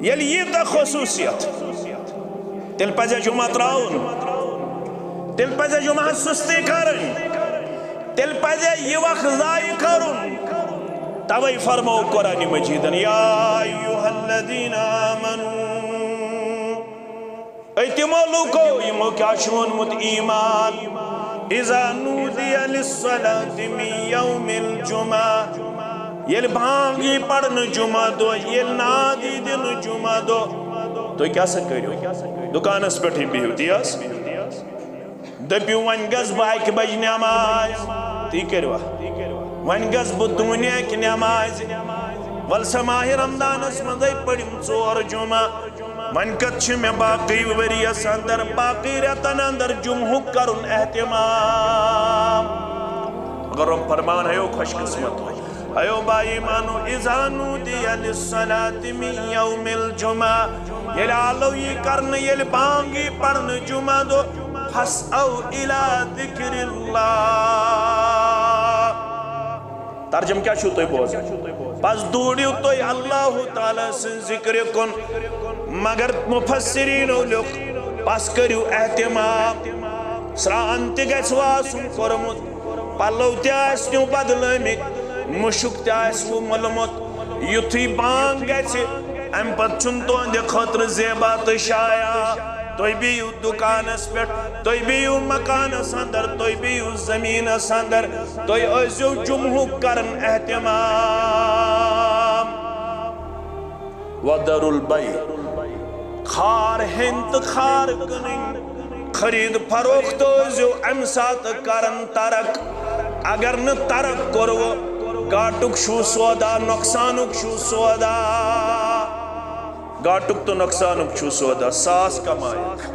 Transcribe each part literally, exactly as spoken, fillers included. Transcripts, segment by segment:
ییٚلہِ ییٖژاہ خصوٗصیت، تیٚلہِ پَزِ جمعہ ترٛاوُن، تیٚلہِ پَزِ جمعہ سُستی کَرٕنۍ، تیٚلہِ پَزِ یہِ وقت ضایع کَرُن۔ تَوَے فرموو قرآن مجیدن، یا ایھا الذین آمنو، اے تِمو لوٗکو یِمو کیٛاہ چھُ اوٚنمُت ایمان، اذا نودی للصلاۃ من یوم الجمعہ، ییٚلہِ بانگ یی پرنہٕ جمعہ دۄہ، ییٚلہِ ناد یی دِنہٕ جمعہ دۄہ، تُہۍ کیٛاہ سا کٔرِو؟ دُکانس پٮ۪ٹھٕے بِہِو، تی حظ۔ دٔپِو، وۄنۍ گژھٕ بہٕ اَکہِ بجہِ نٮ۪ماز، تی کٔرِوا؟ وۄنۍ گژھٕ بہٕ دُنیاہٕکۍ نٮ۪مازِ۔ وَلہٕ سا ماہِ رمضانس منٛزٕے پٔرِم ژور جمعہ۔ وۄنۍ کتھ چھِ مےٚ باقٕے ؤریَس اندر، باقٕے رٮ۪تن اندر جمعہُک کرُن اہتمام؟ مگر رۄب فرمان، ہیو خوش قسمت، ہیو با ایمانو، اذا نودی للصلاۃ من یوم الجمعہ، ییٚلہِ آلو یی کرنہٕ، ییٚلہِ بانگ یی پرنہٕ جمعہ دۄہ، فاسعوا الی ذکر اللہ۔ ترجمہٕ کیٛاہ چھُو تُہۍ بوزان؟ پس دوٗرِو تُہۍ اللہ تعالیٰ سٕنٛز ذِکرِ کُن۔ مگر مُفسِریٖنو لیوٚکھ، پس کٔرِو اہتمام۔ سرٛان تہِ گژھِ وۄنۍ آسُن کوٚرمُت، پلو تہِ آسنو بدلٲومٕتۍ، مُشُک تہِ آسوٕ مُلمُت۔ یُتھُے بانگ گژھِ، امہِ پتہٕ چھُنہٕ تُہنٛدِ خٲطرٕ زیبا تہٕ شایان۔ تُہۍ بِہِو دُکانس پٮ۪ٹھ، تُہۍ بِہِو مکانس اندر، تُہۍ بِہِو زٔمیٖنس اندر، تُہۍ ٲسۍزیو جمعہُک کران اہتمام۔ وذروا البیع، خار ہیٚنۍ تہٕ خار کٕنٕنۍ، خرید فروخت ٲسۍزیو امہِ ساتہٕ کران ترک۔ اگر نہٕ ترک کوٚروٕ، گاٹُک چھُو سودا، نۄقصانُک چھُو سودا۔ گاٹُک تہٕ نۄقصانُک چھُ سودا، ساس کمایکھ۔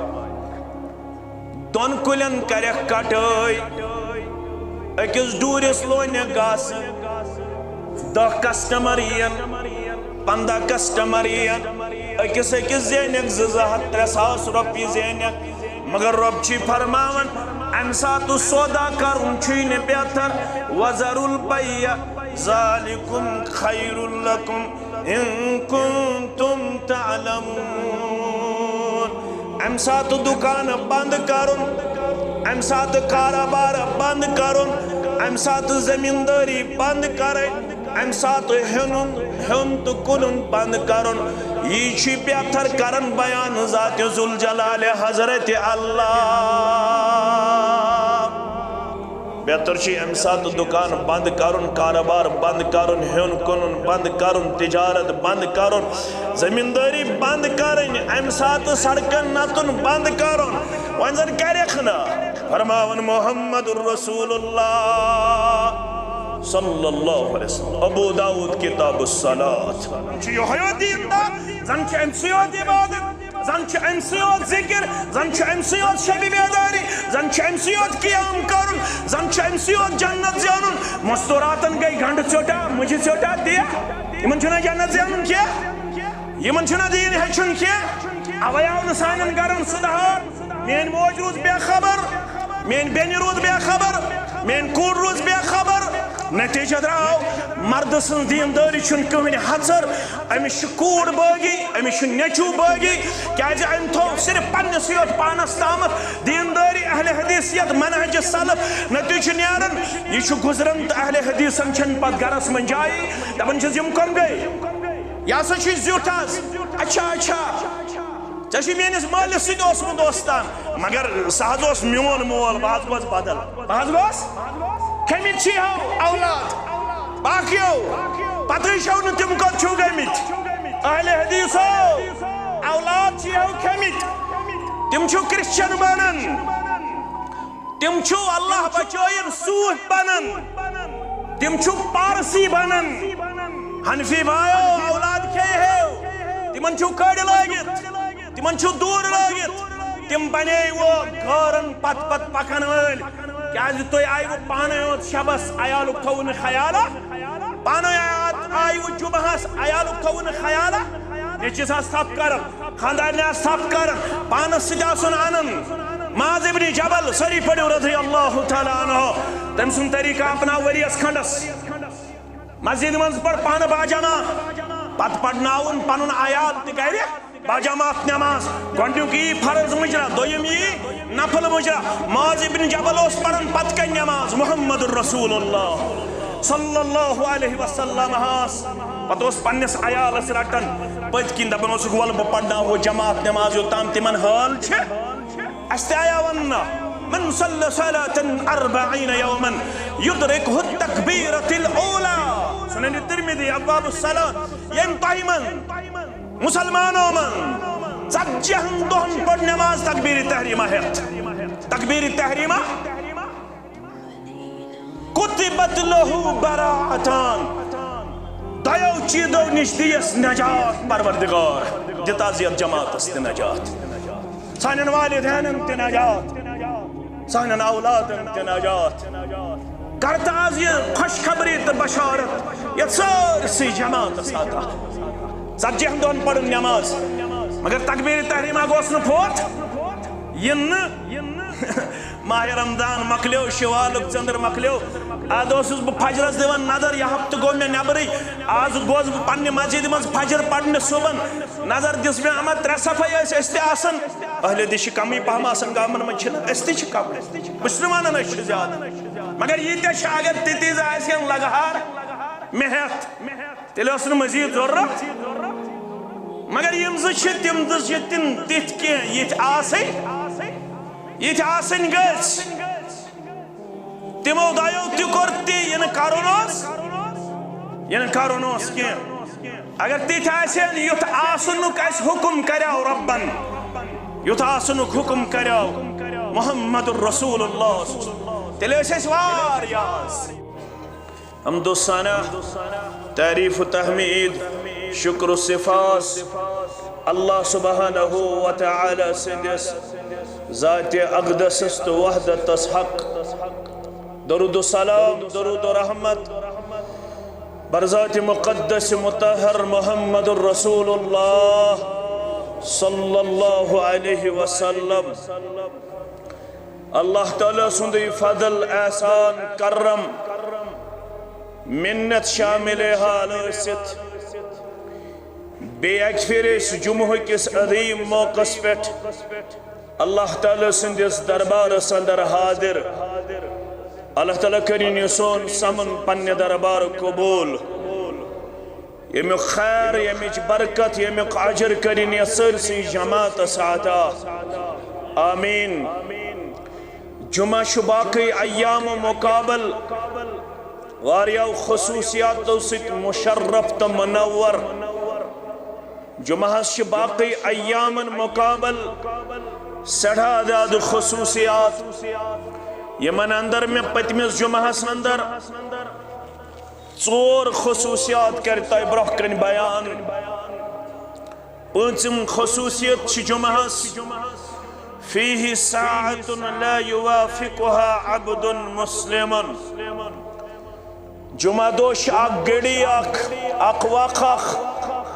دۄن کُلٮ۪ن کرٮ۪کھ کٹٲے، أکِس ڈوٗرِس لونٮ۪کھ گاسہٕ، دَہ کسٹمر یِین، پنٛداہ کسٹمر یِین، أکِس أکِس زینٮ۪کھ زٕ زٕ ہتھ، ترٛےٚ ساس رۄپیہِ زینٮ۪کھ۔ مگر رۄب چھُے فرماوان، امہِ ساتہٕ سودا کرُن چھُے نہٕ بہتر۔ وذروا البیع، ذالکم خیر لکم ان کنتم تعلمون۔ امہِ ساتہٕ دُکان بند کرُن، امہِ ساتہٕ کارٕبار بند کرُن، امہِ ساتہٕ زمیٖندٲری بند کرٕنۍ، امہِ ساتہٕ ہیوٚن، ہیوٚن تہٕ کٕنُن بند کرُن۔ یی چھُ بہتر کران بیان ذات ذوالجلال حضرت اللہ۔ بہتر چھُ امہِ ساتہٕ دُکان بند کرُن، کارٕبار بند کرُن، ہیوٚن کٕنُن بند کرُن، تجارت بند کرُن، زمیٖندٲری بند کرٕنۍ، امہِ ساتہٕ سڑکن نژُن بند کرُن۔ وۄنۍ زن کرٮ۪کھ نہٕ، فرماوان محمد رسول اللہ صلی اللہ علیہ وسلم۔ ابو داؤد، کتاب الصلاۃ۔ چھُ یِہوٚے یوت دیٖندار، زن چھُ أمۍ سٕے یوت عبادت، زن چھُ أمۍ سٕے یوت ذِکِر، زن چھُ أمۍ سٕے یوت شبِ بیداری، زن چھُ أمۍ سٕے یوت قیام کرُن، زن چھُ أمۍ سٕے یوت جنت زینُن۔ مستوراتن گٔے گنڈٕ ژیوٚٹا، مُجہِ ژیوٚٹا، تہِ یِمن چھُنہ جنت زینُن کینٛہہ، یِمن چھُنہ دیٖن ہیٚچھُن کینٛہہ۔ اوے آو نہٕ سانٮ۪ن گرن سُدھار۔ میٲنۍ موج روٗز بے خبر، میٲنۍ بیٚنہِ روٗز بے خبر، میٲنۍ کوٗر روٗز بے خبر۔ نتیٖجہ درٛاو، مردٕ سٕنٛز دیٖندٲری چھُنہٕ کٕہٕنۍ ہژر۔ أمِس چھِ کوٗر بٲگی، أمِس چھُ نیٚچوٗ بٲگی، کیٛازِ أمۍ تھوٚو صرف پننِسٕے یوت پانس تامَتھ دیٖندٲری اہل حدیثیت منہج سلف۔ نتیٖجہ چھُ نیران، یہِ چھُ گُزران تہٕ اہل حدیثن چھَنہٕ پتہٕ گرس منٛز جایی۔ دپان چھِس، یِم کم گٔے؟ یہِ ہسا چھُ زیُٹھ حظ۔ اچھا، اچھا۔ ژےٚ چھُے میٲنِس مٲلِس سۭتۍ اوسمُت دوستان، مگر سُہ حظ اوس میون مول، بہٕ حظ گوس بدل۔ بہٕ حظ گوس کھٔمِتۍ چھِ ہو اولاد، باقیو پتہٕ چھو نہٕ تِم کوٚت چھِو گٔمٕتۍ۔ اہل حدیثو اولاد چھِ ہو کھٔمِتۍ، تِم چھِو کرسچن بنان۔ تِم چھِو اللہ بچٲیِن صوٗفۍ بنان، تِم چھِو پارسی بنان۔ حنفی بایو، اولاد کھے ہیو، تِمن چھِو کٔڑۍ لٲگِتھ، تِمن چھِو دوٗر لٲگِتھ۔ تِم بنے وۄنۍ غٲرن پتہٕ پتہٕ پکن وٲلۍ۔ کیازِ تُہۍ آیوٕ پانے یوت شبس، عیالُک تھووُ نہٕ خیالا؟ پانے آ-، آیوٕ جمعہس، عیالُک تھووُ نہٕ خیالا؟ نیٚچوِس آس تھپھ کران، خاندارنہِ آس تھپھ کران، پانس سۭتۍ آسُن انان۔ معاذ ابن جبل، سٲری پٔرِو رضی اللہ تعالیٰ عنہ، تٔمۍ سُنٛد طریٖقہٕ اپناو ؤریَس کھنٛڈس۔ مسجد منٛز پٔر پانہٕ باجماع، پتہٕ پرناوُن پنُن عیال تہِ گرِ باجماعت نماز۔ گۄڈنیُک یی فرض مُجرا، دوٚیِم یی نفل مُجرا۔ معاذ ابن جبل اوس پران پتہٕ کنہِ نماز، محمد رسول اللہ صلی اللہ علیہ وسلم ہس۔ پتہٕ اوس پننِس عیالس رٹان پٔتۍ کِنۍ، دپان اوسُکھ، "ولہٕ بہٕ پرناوہو جماعت نماز، یوٚتام تِمن حال چھِ۔" اسہِ تہِ آیا وننہٕ، "من صلی صلاة أربعین یوما یدرکہ التکبیرۃ الاولی۔" سنن ترمذی، ابواب الصلاۃ۔ ییٚمۍ تۄہہِ منٛز، مسلمانو منٛز، ژتجی ہن دۄہن پٔر نماز تکبیر تحریمہ ہٮ۪تھ۔ تکبیر تحریمہ۔ کتبت لہ براءتان۔ دۄیو چیزو نش دیس نجات پروردگار۔ دِ تعزیت جماعتس تہِ نجات۔ سانٮ۪ن والدینن تہِ نجات۔ سانٮ۪ن اولادن تہِ نجات۔ کر تہٕ از یہِ خوشخبری تہٕ بشارت یتھ سٲرسٕے جماعتس عطا۔ ژتجی ہن دۄہن پرن نماز، مگر تکبیر تحریمہ گوٚژھ نہٕ فوت یِنہٕ۔ ماہ رمضان مۄکلیو، شوالُک ژٔنٛدٕر مۄکلیو۔ از اوسُس بہٕ فجرس دِوان نظر، یہِ ہفتہٕ گوٚو مےٚ نٮ۪برٕے۔ از گوس بہٕ پننہِ مسجدِ منٛز فجر پرنہِ صبحن۔ نظر دِژ مےٚ، اما ترٛےٚ صفے ٲسۍ أسۍ تہِ آسان۔ اہل حدیث چھِ کمٕے پہم آسان گامن منٛز، چھِنہٕ؟ أسۍ تہِ چھِ کم۔ بہٕ چھُس نہٕ ونان أسۍ چھِ زیادٕ، مگر ییٖتیٛاہ چھِ، اگر تِتیٖز آسہِ ہن لگہار مےٚ ہٮ۪تھ، تیٚلہِ ٲس نہٕ مزید ضروٗرت۔ مگر یِم زٕ چھِ، تِم زٕ چھِ تِم تِتھۍ کینٛہہ، یِتھۍ آسٕنۍ، یِتھۍ آسٕنۍ گٔژھۍ۔ تِمو دۄیو تہِ کوٚر تی، یہِ نہٕ کرُن اوس، یہِ نہٕ کرُن اوس کینٛہہ۔ اگر تِتھۍ آسہِ ہن، یُتھ آسنُک اَسہِ حُکم کریو رۄبن، یُتھ آسنُک حُکم کریو محمد رسول اللہ، تیٚلہِ ٲسۍ أسۍ واریاہ۔ حمد و ثنا، تعریف و تحمید، شکر و سپاس اللہ سبحانہ و تعالی سٕنٛدِس ذات اقدسس تہٕ وحدتس حق۔ درود و سلام، درود و رحمت بر ذات مقدس مطہر محمد رسول اللہ صلی اللہ علیہ وسلم۔ اللہ تعالیٰ سُنٛدٕے فضل، احسان، کرم، منت شامل حال ٲسِتھ، بیٚیہِ اَکہِ پھِرِ أسۍ جمعہ کِس عظیٖم موقعس پٮ۪ٹھ اللہ تعالیٰ سٕنٛدِس دربارس اندر حاضر۔ اللہ تعالیٰ کٔرِنۍ یہِ سون سمن پننہِ دربار قبول۔ ییٚمیُک خیر، ییٚمِچ برکت، ییٚمیُک اجر کٔرِنۍ یَتھ سٲرسٕے جماعتس عطا۔ آمین۔ جمعہ چھُ باقٕے ایام مقابل واریاہو خصوٗصیاتو سۭتۍ مشرف تہٕ منور۔ جمعہس چھِ باقٕے ایامن مقابل سٮ۪ٹھاہ زیادٕ خصوٗصیات، یِمن اندر مےٚ پٔتمِس جمعہس اندر ژور خصوٗصیات کرِ تۄہہِ برونٛہہ کنہِ بیان۔ پٲنٛژِم خصوٗصیت چھِ جمعہس، فیہ ساعۃ لا یوافقها عبد مسلم۔ جمعہ دۄہ چھِ اکھ گھڑی اکھ، اکھ وق اکھ،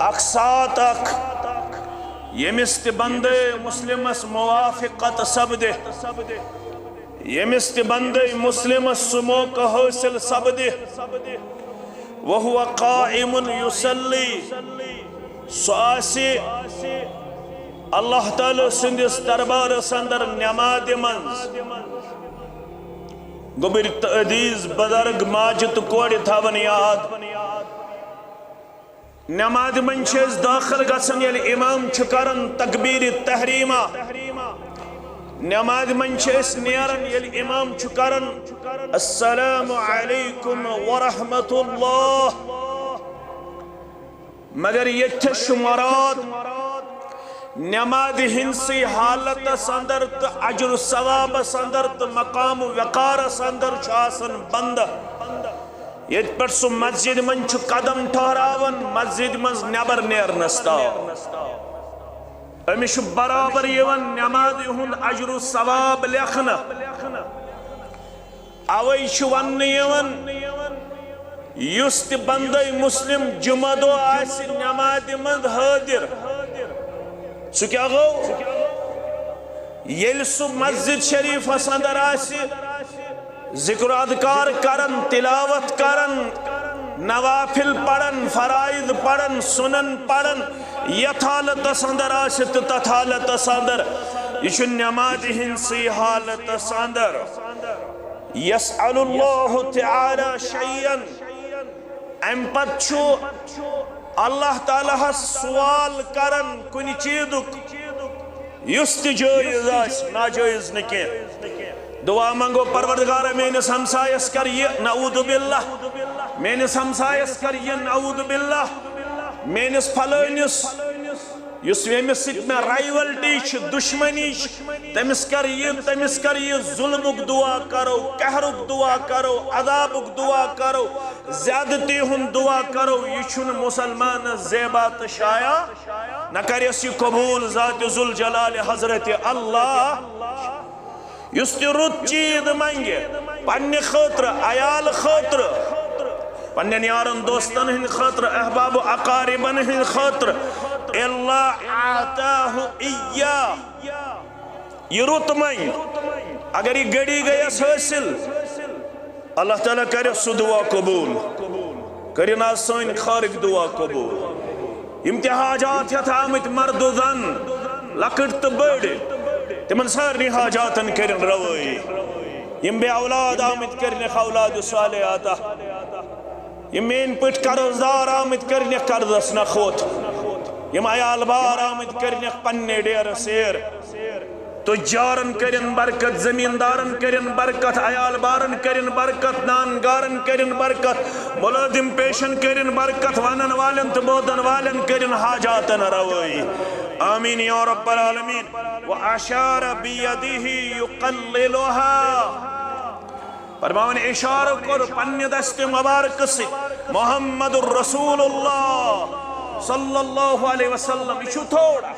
اکھ ساعت اکھ، ییٚمِس تہِ بندے مسلمس موافقت سپدِ۔ ییٚمِس تہِ بندے مسلمس سُہ موقع حٲصِل سپدِ، وہو قائم یصلی، سُہ آسہِ اللہ تعالیٰ سٕنٛدِس دربارس اندر نمازِ منٛز۔ گوٚبٕرۍ تہٕ عزیز بزرگ، ماجہِ تہٕ کورِ تھاوَن یاد، نمازِ منٛز چھِ أسۍ دٲخل گژھان ییٚلہِ امام چھُ کران تکبیرِ تحریمہ۔ نمازِ منٛز چھِ أسۍ نیران ییٚلہِ امام چھُ کران، "السلام علیکم ورحمۃ اللہ۔" مگر ییٚتہِ چھُ مراد نمازِ ہٕنٛدسٕے حالتس اندر تہٕ اجر و ثوابس اندر تہٕ مقام و وقارس اندر چھُ آسان بندٕ۔ ییٚتہِ پٮ۪ٹھ سُہ مسجد منٛز چھُ قدم ٹھہراوان، مسجد منٛز نٮ۪بر نیرنس تام أمِس چھُ برابر یِوان نمازِ ہُنٛد اجر و ثواب لیکھنہٕ۔ اوے چھُ وننہٕ یِوان، یُس تہِ بندے مسلم جمعہ دۄہ آسہِ نمازِ منٛز حٲضِر، سُہ کیٛاہ گوٚو؟ ییٚلہِ سُہ مسجد شریفس اندر آسہِ، ذکر و اذکار کران، تلاوت کران، نوافل پرن، فرائض پرن، سنن پرن، یتھ حالتس اندر آسہِ تہٕ تتھ حالتس اندر۔ یہِ چھُ نمازِ ہٕنٛدسٕے حالتس اندر۔ یسأل اللہ تعالی شیئا، امہِ پتہٕ چھُ اللہ تعالیٰ ہس سوال کران کُنہِ چیٖزُک، یُس تہِ جٲیز آسہِ، ناجٲیز نہٕ کینٛہہ۔ دعا منگو، پروردگارا، میٲنِس ہمسایس کر یہِ، نعوذ باللہ، میٲنِس ہمسایس کر یہِ، نعوذ باللہ، میٲنِس فلٲنِس، یُس ییٚمِس سۭتۍ مےٚ رائیولٹی چھِ، دشمنی چھِ، تٔمِس کر یہِ، تٔمِس کر یہِ۔ ظلمُک دعا کرو، قہرُک دعا کرو، عذابُک دعا کرو، زیادتی ہُنٛد دعا کرو، یہِ چھُنہٕ مسلمانس زیبا تہٕ شایان۔ نہ کرٮ۪س یہِ قبول ذات ذوالجلال حضرت اللہ۔ یُس تہِ رُت چیٖز منگہِ، پننہِ خٲطرٕ، عیال خٲطرٕ، پننٮ۪ن یارن دوستن ہٕنٛدِ خٲطرٕ، احباب و اقاربن ہٕنٛدِ خٲطرٕ، الا اعطاہ ایاہ۔ یہِ رُت منگہِ، اگر یہِ گھڑی گٔیس حٲصِل، اللہ تعالیٰ کرِ سُہ دعا قبول۔ کٔرِن آز سٲنۍ خارٕکۍ دعا قبول۔ یِم تہِ حاجات ہٮ۪تھ آمٕتۍ مرد و زن، لۄکٕٹۍ تہٕ بٔڑۍ، تِمن سارنٕے حاجاتن کٔرِن روٲیی۔ یِم بے اولاد آمٕتۍ، کٔرنکھ اولاد صالح عطا۔ یِم میٲنۍ پٲٹھۍ قرض دار آمٕتۍ، کٔرنکھ قرضس نکھوت۔ یِم عیال بار آمٕتۍ، کٔرنکھ پننہِ ڈیرٕ سیر۔ تجارن کٔرِن برکت، زمیٖندارن کٔرِن برکت، عیال بارن کٔرِن برکت، نان گارن کٔرِن برکت، مُلٲزِم پیشن کٔرِن برکت، ونن والٮ۪ن تہٕ بوزن والٮ۪ن کٔرِن حاجاتن روٲیی۔ آمین یا رب العالمین۔ واشار بیدہ یقللها۔ فرماوان، اشارٕ کوٚر پننہِ دستِ مبارکہٕ سۭتۍ، محمد رسول اللہ صلی اللہ علیہ وسلم۔ یہِ چھُ تھوڑا۔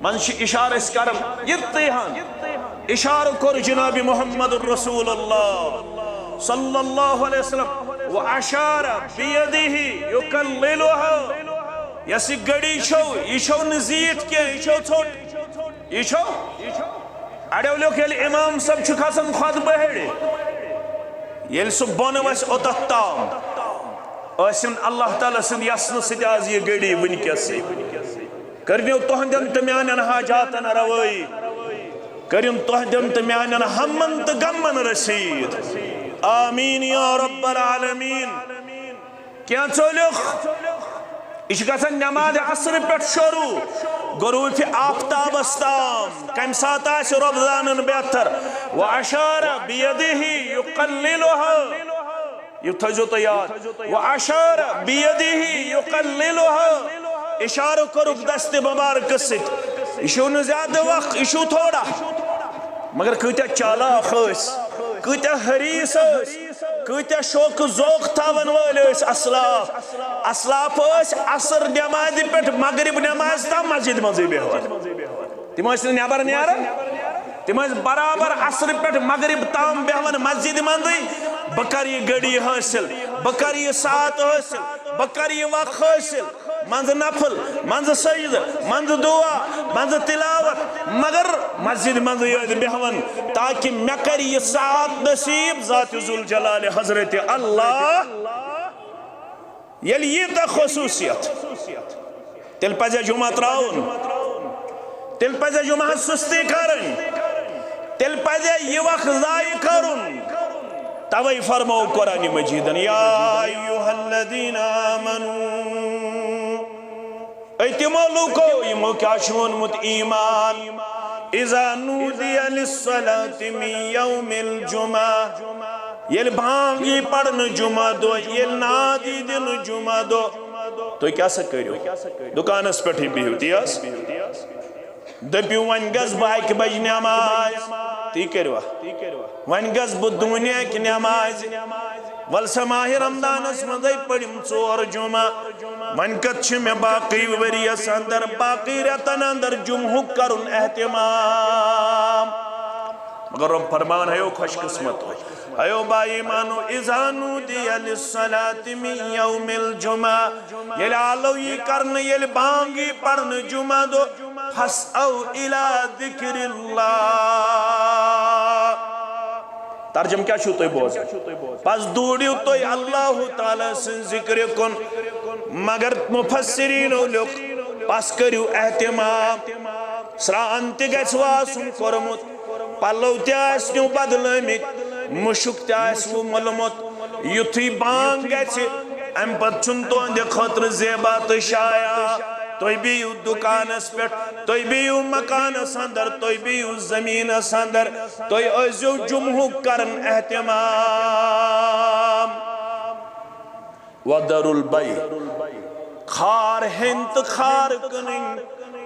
منٛز چھِ اشارٕ أسۍ کران، یِتُے ہن اشارٕ کوٚر جناب محمد رسول اللہ صلی اللہ علیہ وسلم۔ واشار بیدہ یقللها۔ یۄس یہِ گھڑی چھو، یہِ چھو نہٕ زیٖٹھ کینٛہہ، یہِ چھو ژھوٚٹ۔ یہِ چھو اڑیو لیوٚکھ، ییٚلہِ امام صٲب چھُ کھسان خطبہٕ ہیٚرِ، ییٚلہِ سُہ بۄنہٕ وسہِ اوٚتتھ تام، ٲسِن اللہ تعالیٰ سٕنٛدِ یژنہٕ سۭتۍ آز یہِ گھڑی وٕنکیٚسٕے۔ کٔرِنو تُہنٛدٮ۪ن تہٕ میانٮ۪ن حاجاتن روٲیی۔ کٔرِن تُہنٛدٮ۪ن تہٕ میانٮ۪ن ہمن تہٕ غمن رسیٖد۔ آمین یا رب العالمین۔ کینٛہہ ژوٚلیُک۔ یہِ چھُ گژھان نماز عصرِ پٮ۪ٹھ شروع، غروب آفتابس تام۔ کمہِ ساتہٕ آسہِ رۄب زانان بہتر۔ واشار بیدہ یقللها۔ یہِ تھٲیزیو تُہۍ یاد۔ واشار بیدہ یقللها۔ اشارٕ کوٚرُکھ دستِ مبارکہٕ سۭتۍ۔ یہِ چھُو نہٕ زیادٕ وق، یہِ چھُو تھوڑا۔ مگر کۭتیٛاہ چالاک ٲسۍ، کۭتیٛاہ حریٖص ٲسۍ، کۭتیٛاہ شوقہٕ ذوق تھاون وٲلۍ ٲسۍ اسلاف۔ اسلاف ٲسۍ عصر نمازِ پٮ۪ٹھ مغرب نمازِ تام مسجد منٛزٕے بیٚہوان۔ تِم ٲسۍ نہٕ نٮ۪بر نیران۔ تِم ٲسۍ برابر عصرِ پٮ۪ٹھ مغرب تام بیٚہوان مسجد منٛزٕے۔ بہٕ کرٕ یہِ گھڑی حٲصِل، بہٕ کرٕ یہِ ساعت حٲصِل، بہٕ کرٕ یہِ وق حٲصِل۔ منٛزٕ نفل، منٛزٕ سجدٕ، منٛزٕ دعا، منٛزٕ تلاوت، مگر مسجد منٛزٕے یٲتۍ بیٚہوان، تاکہِ مےٚ کرِ یہِ ساعت نصیب ذات ذوالجلال حضرت اللہ۔ ییٚلہِ ییٖژاہ خصوٗصیت، تیٚلہِ پزِ جمعہ ترٛاوُن، تیٚلہِ پزِ جمعہ سُستی کرٕنۍ، تیٚلہِ پزِ یہِ وق ضایع کرُن۔ توے فرموو قرآن مجیدن، یا ایھا الذین آمنوا، اے تِمو لوٗکو یِمو کیٛاہ چھُ ووٚنمُت؟ ایمان۔ اذا نودی للصلاة من یوم الجمعہ، ییٚلہِ بانگ یی پرنہٕ جمعہ دۄہ، ییٚلہِ ناد یی دِنہٕ جمعہ دۄہ، تُہۍ کیٛاہ سا کٔرِو؟ دُکانس پٮ۪ٹھٕے بِہِو، تی حظ۔ دٔپِو، وۄنۍ گژھٕ بہٕ اَکہِ بجہِ نٮ۪ماز، تی کٔرِوا؟ وۄنۍ گژھٕ بہٕ دوٗنہِ اَکہِ نٮ۪مازِ۔ وَلہٕ سا، ماہِ رمضانس منٛزے پٔرِم ژور جمعہ۔ وۄنۍ کتھ چھِ مےٚ باقٕے ؤریَس اندر، باقٕے رٮ۪تن اندر جمعہُک کرُن اہتمام؟ مگر رۄب فرمان، ہیو خوش قسمت، ہیو با ایمانو، اذا نودی للصلاة من یوم الجمعہ، ییٚلہِ آلو یی کرنہٕ، ییٚلہِ بانگ یی پرنہٕ جمعہ دۄہ، فاسعوا الی ذکر اللہ۔ ترجمہٕ کیٛاہ چھُو تُہۍ بوزان؟ پس دوٗرِو تُہۍ اللہ تعالیٰ سٕنٛز ذِکرِ کُن۔ مگر مُفسِریٖنو لیوٚکھ، پس کٔرِو اہتمام۔ سرٛان تہِ گژھِ وۄنۍ آسُن کوٚرمُت، پلو تہِ آسنو بدلٲومٕتۍ، مُشُک تہِ آسوٕ مۄلمُت۔ یُتھُے بانگ گژھِ، امہِ پتہٕ چھُنہٕ تُہنٛدِ خٲطرٕ زیبا تہٕ شایع۔ تُہۍ بِہِو دُکانس پٮ۪ٹھ، تُہۍ بِہِو مکانس اندر، تُہۍ بِہِو زٔمیٖنس اندر، تُہۍ ٲسۍزیو جمعُک کران اہتمام۔ وَذَرُوا الْبَيْعَ، خار ہیٚنۍ تہٕ خار کٕنٕنۍ،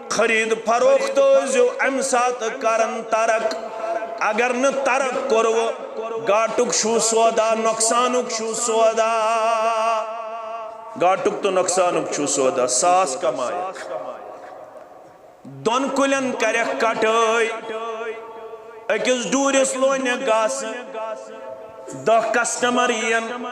خرید فروخت ٲسۍزیو امہِ ساتہٕ کران ترک۔ اگر نہٕ ترک کوٚروٕ، گاٹُک چھُو سودا، نۄقصانُک چھُو سودا۔ گاٹُک تہٕ نۄقصانُک چھُو سودا، ساس کمایکھ، دۄن کُلٮ۪ن کرٮ۪کھ کٹٲے، أکِس ڈوٗرِس لونٮ۪کھ گاسہٕ، دَہ کسٹمر یِین،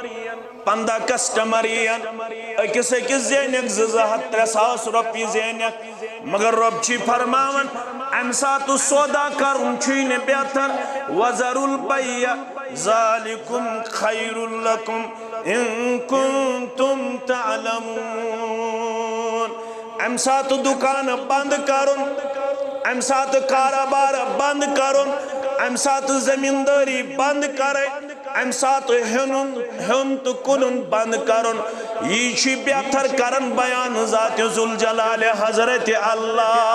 پنٛداہ کسٹمر یِین، أکِس أکِس زینٮ۪کھ زٕ زٕ ہتھ، ترٛےٚ ساس رۄپیہِ زینٮ۪کھ۔ مگر رۄب چھُے فرماوان، امہِ ساتہٕ سودا کرُن چھُے نہٕ بہتر۔ وَذَرُوا الْبَيْعَ ذَلِكُمْ خَيْرٌ لَكُمْ إِن كُنتُمْ تَعْلَمُونَ۔ امہِ ساتہٕ دُکان بند کرُن، امہِ ساتہٕ کارٕبار بند کرُن، امہِ ساتہٕ زمیٖندٲری بند کرٕنۍ، امہِ ساتہٕ ہیوٚن، ہیوٚن تہٕ کٕنُن بند کرُن، یی چھُ بہتر کران بیان ذاتِ ذوالجلال حضرت اللہ۔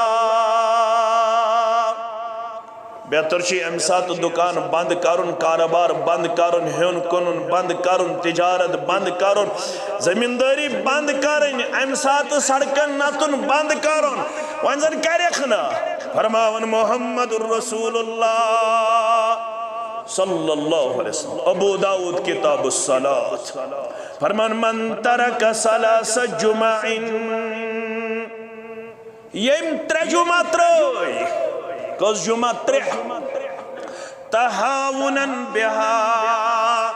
بہتر چھُ امہِ ساتہٕ دُکان بند کرُن، کارٕبار بند کرُن، ہیوٚن کٕنُن بند کرُن، تجارت بند کرُن، زمیٖندٲری بند کرٕنۍ، امہِ ساتہٕ سڑکن نژُن بند کرُن۔ وۄنۍ زن کرٮ۪کھ نہٕ، فرماوان محمد رسول اللہ صلی اللہ علیہ وسلم، ابو داؤد کتاب الصلاۃ، فرمان، من ترک ثلاث جمع، ییٚمۍ ترٛےٚ جمعہ ترٛٲے، کٔژ جمعہ؟ ترٛےٚ۔ تہاونن بہا،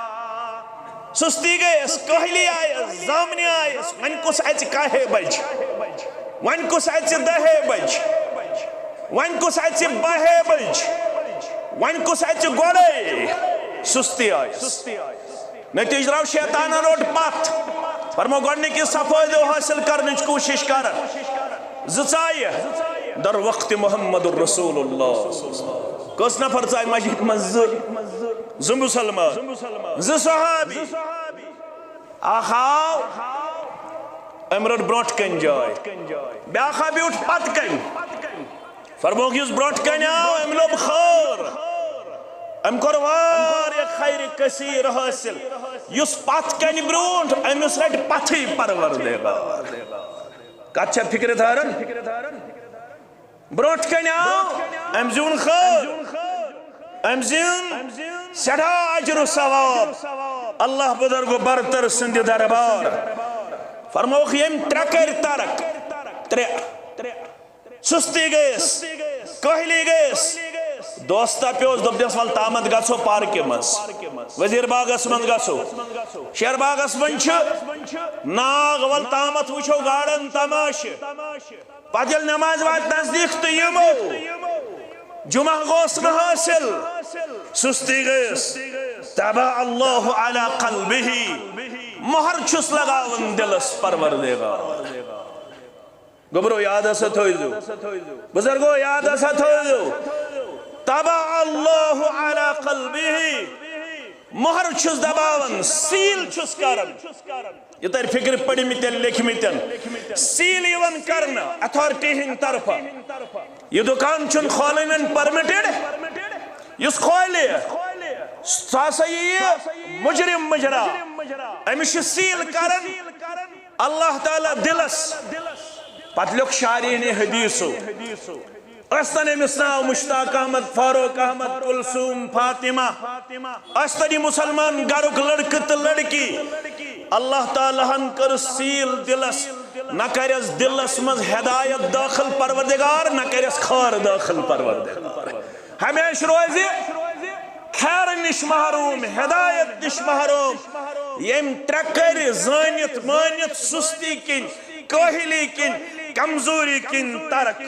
سستی گٔیَس، کٲہلی آیَس، زامنہِ آیَس، وۄنۍ کُس اَژِ کاہے بجہِ، وۄنۍ کُس اَژِ دَہے بجہِ، وۄنۍ کُس اَژِ باہے بجہِ، وۄنۍ کُس اَژِ گۄڈَے؟ سستی آیَس۔ نتیجہ درٛاو، شیطانن روٚٹ پتھ۔ فرمو، گۄڈنِکِس صفٲیدٕ حٲصِل کرنٕچ کوٗشِش کر۔ زٕ ژایہِ در وقت محمد رسول اللہ۔ کٔژ نفر ژایہِ مسجد منٛز؟ زٕ۔ زٕ مسلمان، زٕ صحابی۔ اکھ آو، أمۍ رٔٹ برونٛٹھ کنہِ جاے، بیٛاکھ آو، بیوٗٹھ پتہٕ کنہِ۔ فرمووُکھ، یُس برونٛٹھ کنہِ آو، أمۍ لوٚب خٲر، أمۍ کوٚر واریاہ خیر کثیر حٲصِل۔ یُس پتھ کنہِ برونٛٹھ، أمِس رٹہِ پتھٕے پروردگار۔ کتھ چھےٚ فکرِ تھاران؟ برونٛٹھ کنہِ آو، أمۍ زیوٗن خٲر، أمۍ زیوٗن سٮ۪ٹھاہ اجر و ثواب۔ اللہ بزرگ و برتر سٕنٛدِ دربار۔ فرمووُکھ، ییٚمۍ ترٛےٚ کٔرۍ ترک، ترٛےٚ۔ سستی گٔیَس، کٲہلی گٔیَس۔ دوستا پیوس، دوٚپنَس، وَل تامَتھ گژھو پارکہِ منٛز، وزیر باغس منٛز گژھو۔ شیر باغس منٛز چھُ ناگ، وَل تامَتھ وٕچھو گاڈن تماشہٕ۔ پتہٕ ییٚلہِ نمازِ واتہِ نزدیٖک تہٕ یِمو۔ جمعہ گوٚوس نہٕ حٲصِل، سستی گٔیَس۔ طبع اللہ علی قلبہ، مۄہر چھُس لگاوان دِلس پروردگار۔ گوٚبرو، یاد ہسا تھٲوزیو۔ بزرگو، یاد ہسا تھٲوزیو۔ طبع اللہ علی قلبہ۔ مۄہر چھُس دباوان، سیٖل چھُس کران۔ یہِ ترِ فکرِ پٔرمٕتٮ۪ن لیکھمٕتٮ۪ن۔ سیٖل یِوان کرنہٕ اتھارٹی ہٕنٛدِ طرفہٕ۔ یہِ دُکان چھُنہٕ کھولٕنۍ permitted۔ یُس کھولہِ، سُہ ہسا یِیہِ مجرم مُجرا۔ أمِس چھِ سیٖل کران۔ اللہ تعالیٰ دِلس۔ پتہٕ لیوٚکھ شارحینِ حدیثو۔ ٲسۍتن أمِس ناو مشتاق احمد، فاروق احمد، کلثوم، فاطمہ۔ ٲسۍتن یہِ مسلمان گرُک لڑکہٕ تہٕ لڑکی۔ اللہ تعالیٰ ہن کٔر سیٖل دِلس۔ نہ کرٮ۪س دِلس منٛز ہدایت دٲخل پروردگار، نہ کرٮ۪س خٲر دٲخل پروردگار۔ ہمیشہِ روزِ خیر نِش محروم، ہدایت نِش محروم۔ ییٚمۍ ترٛےٚ کٔرۍ زٲنِتھ مٲنِتھ سُستی کِنۍ، کٲہلی کِنۍ، کمزوری کِنۍ ترک۔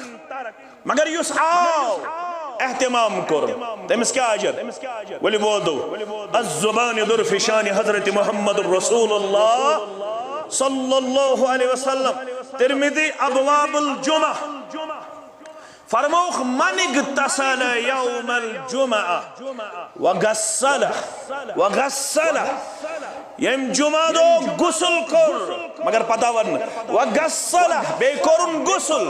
مگر یُس آو، اہتمام کوٚر، تٔمِس کیٛاہ اجر؟ ؤلِو بولو، الزبان درفشان حضرت محمد رسول اللہ صلی اللہ علیہ وسلم۔ ترمذی، ابواب الجمعہ۔ فرمووُکھ، من اغتسل یوم الجمعہ وغسل، وغسل، ییٚمۍ جمعہ دۄہ غسل کوٚر، مگر پتہ ونہٕ، وغسل، بیٚیہِ کوٚرُن غسل۔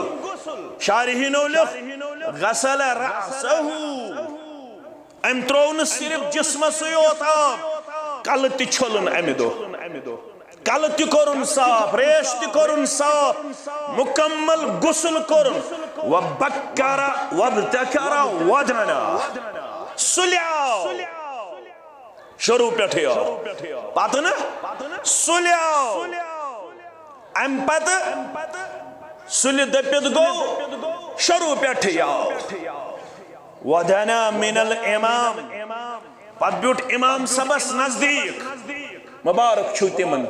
شارحینو لیوٚکھ، غسل رأسہ، أمۍ ترٛوو نہٕ صرف جسمسٕے یوت آب، کلہٕ تہِ چھوٚلُن امہِ دۄہ۔ کلہٕ تہِ کوٚرُن صاف، ریش تہِ کوٚرُن صاف، مکمل غسل کوٚرُن۔ وبکر وابتکر ودنا، سُلہِ آو، شروع پٮ۪ٹھٕے آو۔ پتہٕ نہٕ، سُلہِ آو۔ امہِ پتہٕ سُلہِ دٔپِتھ گوٚو، شروع پٮ۪ٹھٕے آو۔ ودنا من الامام، پتہٕ بیوٗٹھ امام صٲبس نزدیٖک۔ مبارک چھُو تِمن،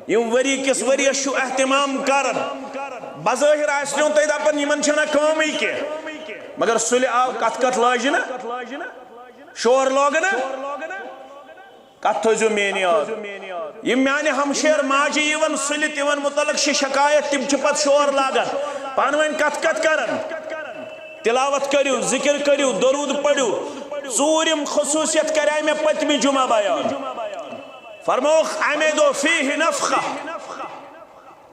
یِم ؤری کِس ؤریس چھُو اہتمام کران۔ بظٲہر آسنو تُہۍ دپان، یِمن چھنہ کٲمٕے کینٛہہ، مگر سُلہِ آو، کتھ کتھ لٲجہِ نہ، شور لوگہٕ نہ۔ کتھ تھٲیزیو میٲنۍ یاد۔ یِم میانہِ ہمشیر ماجہِ یِوان سُلہِ، تِمن متعلق چھِ شکایت، تِم چھِ پتہٕ شور لاگان، پانہٕ ؤنۍ کتھ کتھ کران۔ تلاوت کٔرِو، ذکر کٔرِو، درود پٔرِو۔ ژوٗرِم خصوٗصیت کرے مےٚ پٔتمہِ جمعہ بیان۔ فرمووُکھ، امے دۄہ فیہ نفخہ،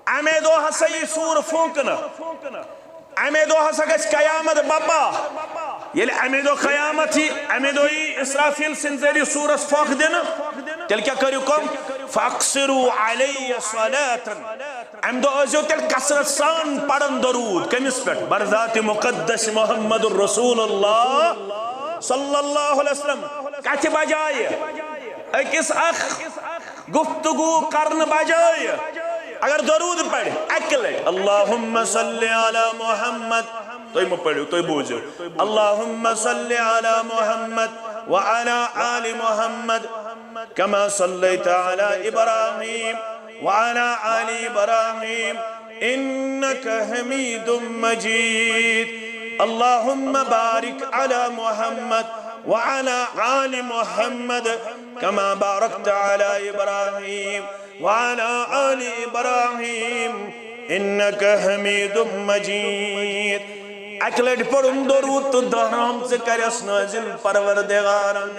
امے دۄہ ہسا یی سوٗر فوٗنکنہٕ، امے دۄہ ہسا گژھِ قیامت بپا۔ ییٚلہِ امے دۄہ قیامت یی، امے دۄہ یی اسرافیل سٕنٛدِ ذٔریعہٕ سوٗرس پھۄکھ دِنہٕ، تیٚلہِ کیٛاہ کٔرِو کٲم؟ فاقصروا علی صلاة، امہِ دۄہ ٲسۍزیو تیٚلہِ کثرت سان پران درود۔ کٔمِس پٮ۪ٹھ؟ بر ذات مقدس محمد رسول اللہ صلی اللہ علیہ وسلم۔ کتھِ بجایہِ أکِس اکھ گفتگو کرنہٕ بجایہِ اگر درود پرِ اکہِ لٹہِ، اللہم صل علی محمد، تُہۍ مہٕ پٔرِو، تُہۍ بوٗزِو، اللہم صل علی محمد وعلی آل محمد کما صلیت علی ابراہیم وعلی آل ابراہیم انک حمید مجید۔ اللہم بارک علی محمد وعلی آل محمد کما بارکت علی ابراہیم وعلی آل ابراہیم انک حمید مجید۔ اکہِ لٹہِ پوٚرُن درود تہٕ دہ رحمژٕ کریس نٲزِل پروردگارن۔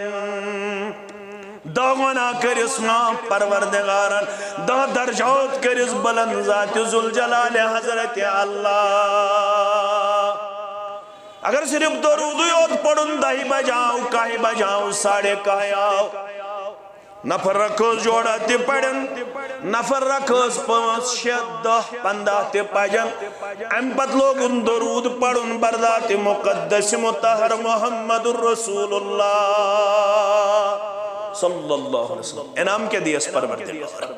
دہ گۄناہ کٔرِس معاف پروردگارن، دہ درجات کٔرِس بلند ذات ذوالجلال حضرت اللہ۔ اگر صرف درودٕے یوت پرُن، دہہِ بجہِ آو، کاہہِ بجہِ آو، ساڑھے کاہہِ آو، نفر رکھوس جوڑا تہِ پرن، نفر رکھوس پانٛژھ، شےٚ، دہ، پنٛداہ تہِ پجن۔ امہِ پتہٕ لوگُن درود پرُن بر ذات مقدس مطہر محمد رسول اللہ صلی اللہ علیہ وسلم۔ انعام کیٛاہ دیس پروردگار؟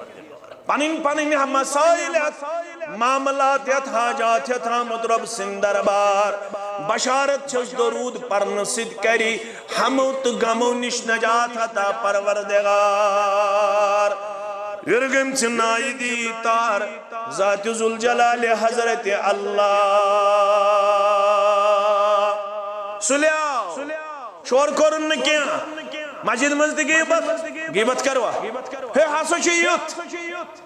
پنٕنۍ پنٕنۍ مسائل ہٮ۪تھ، معاملات ہٮ۪تھ، حاجات ہٮ۪تھ آمُت رۄب سٕنٛدِ دربار۔ بشارت چھس درود پرنہٕ سۭتۍ کری ہمو تہٕ غمو نِش نجات عطا پروردگار۔ وِرگٔمۍ ژٕ نایہِ دی تار ذات ذوالجلال حضرت اللہ۔ سُلیو۔ شور کوٚرُن نہٕ کینٛہہ۔ مسجد منٛز تہِ غیبت، غیبت کروا؟ ہے ہسا چھُ یُتھ،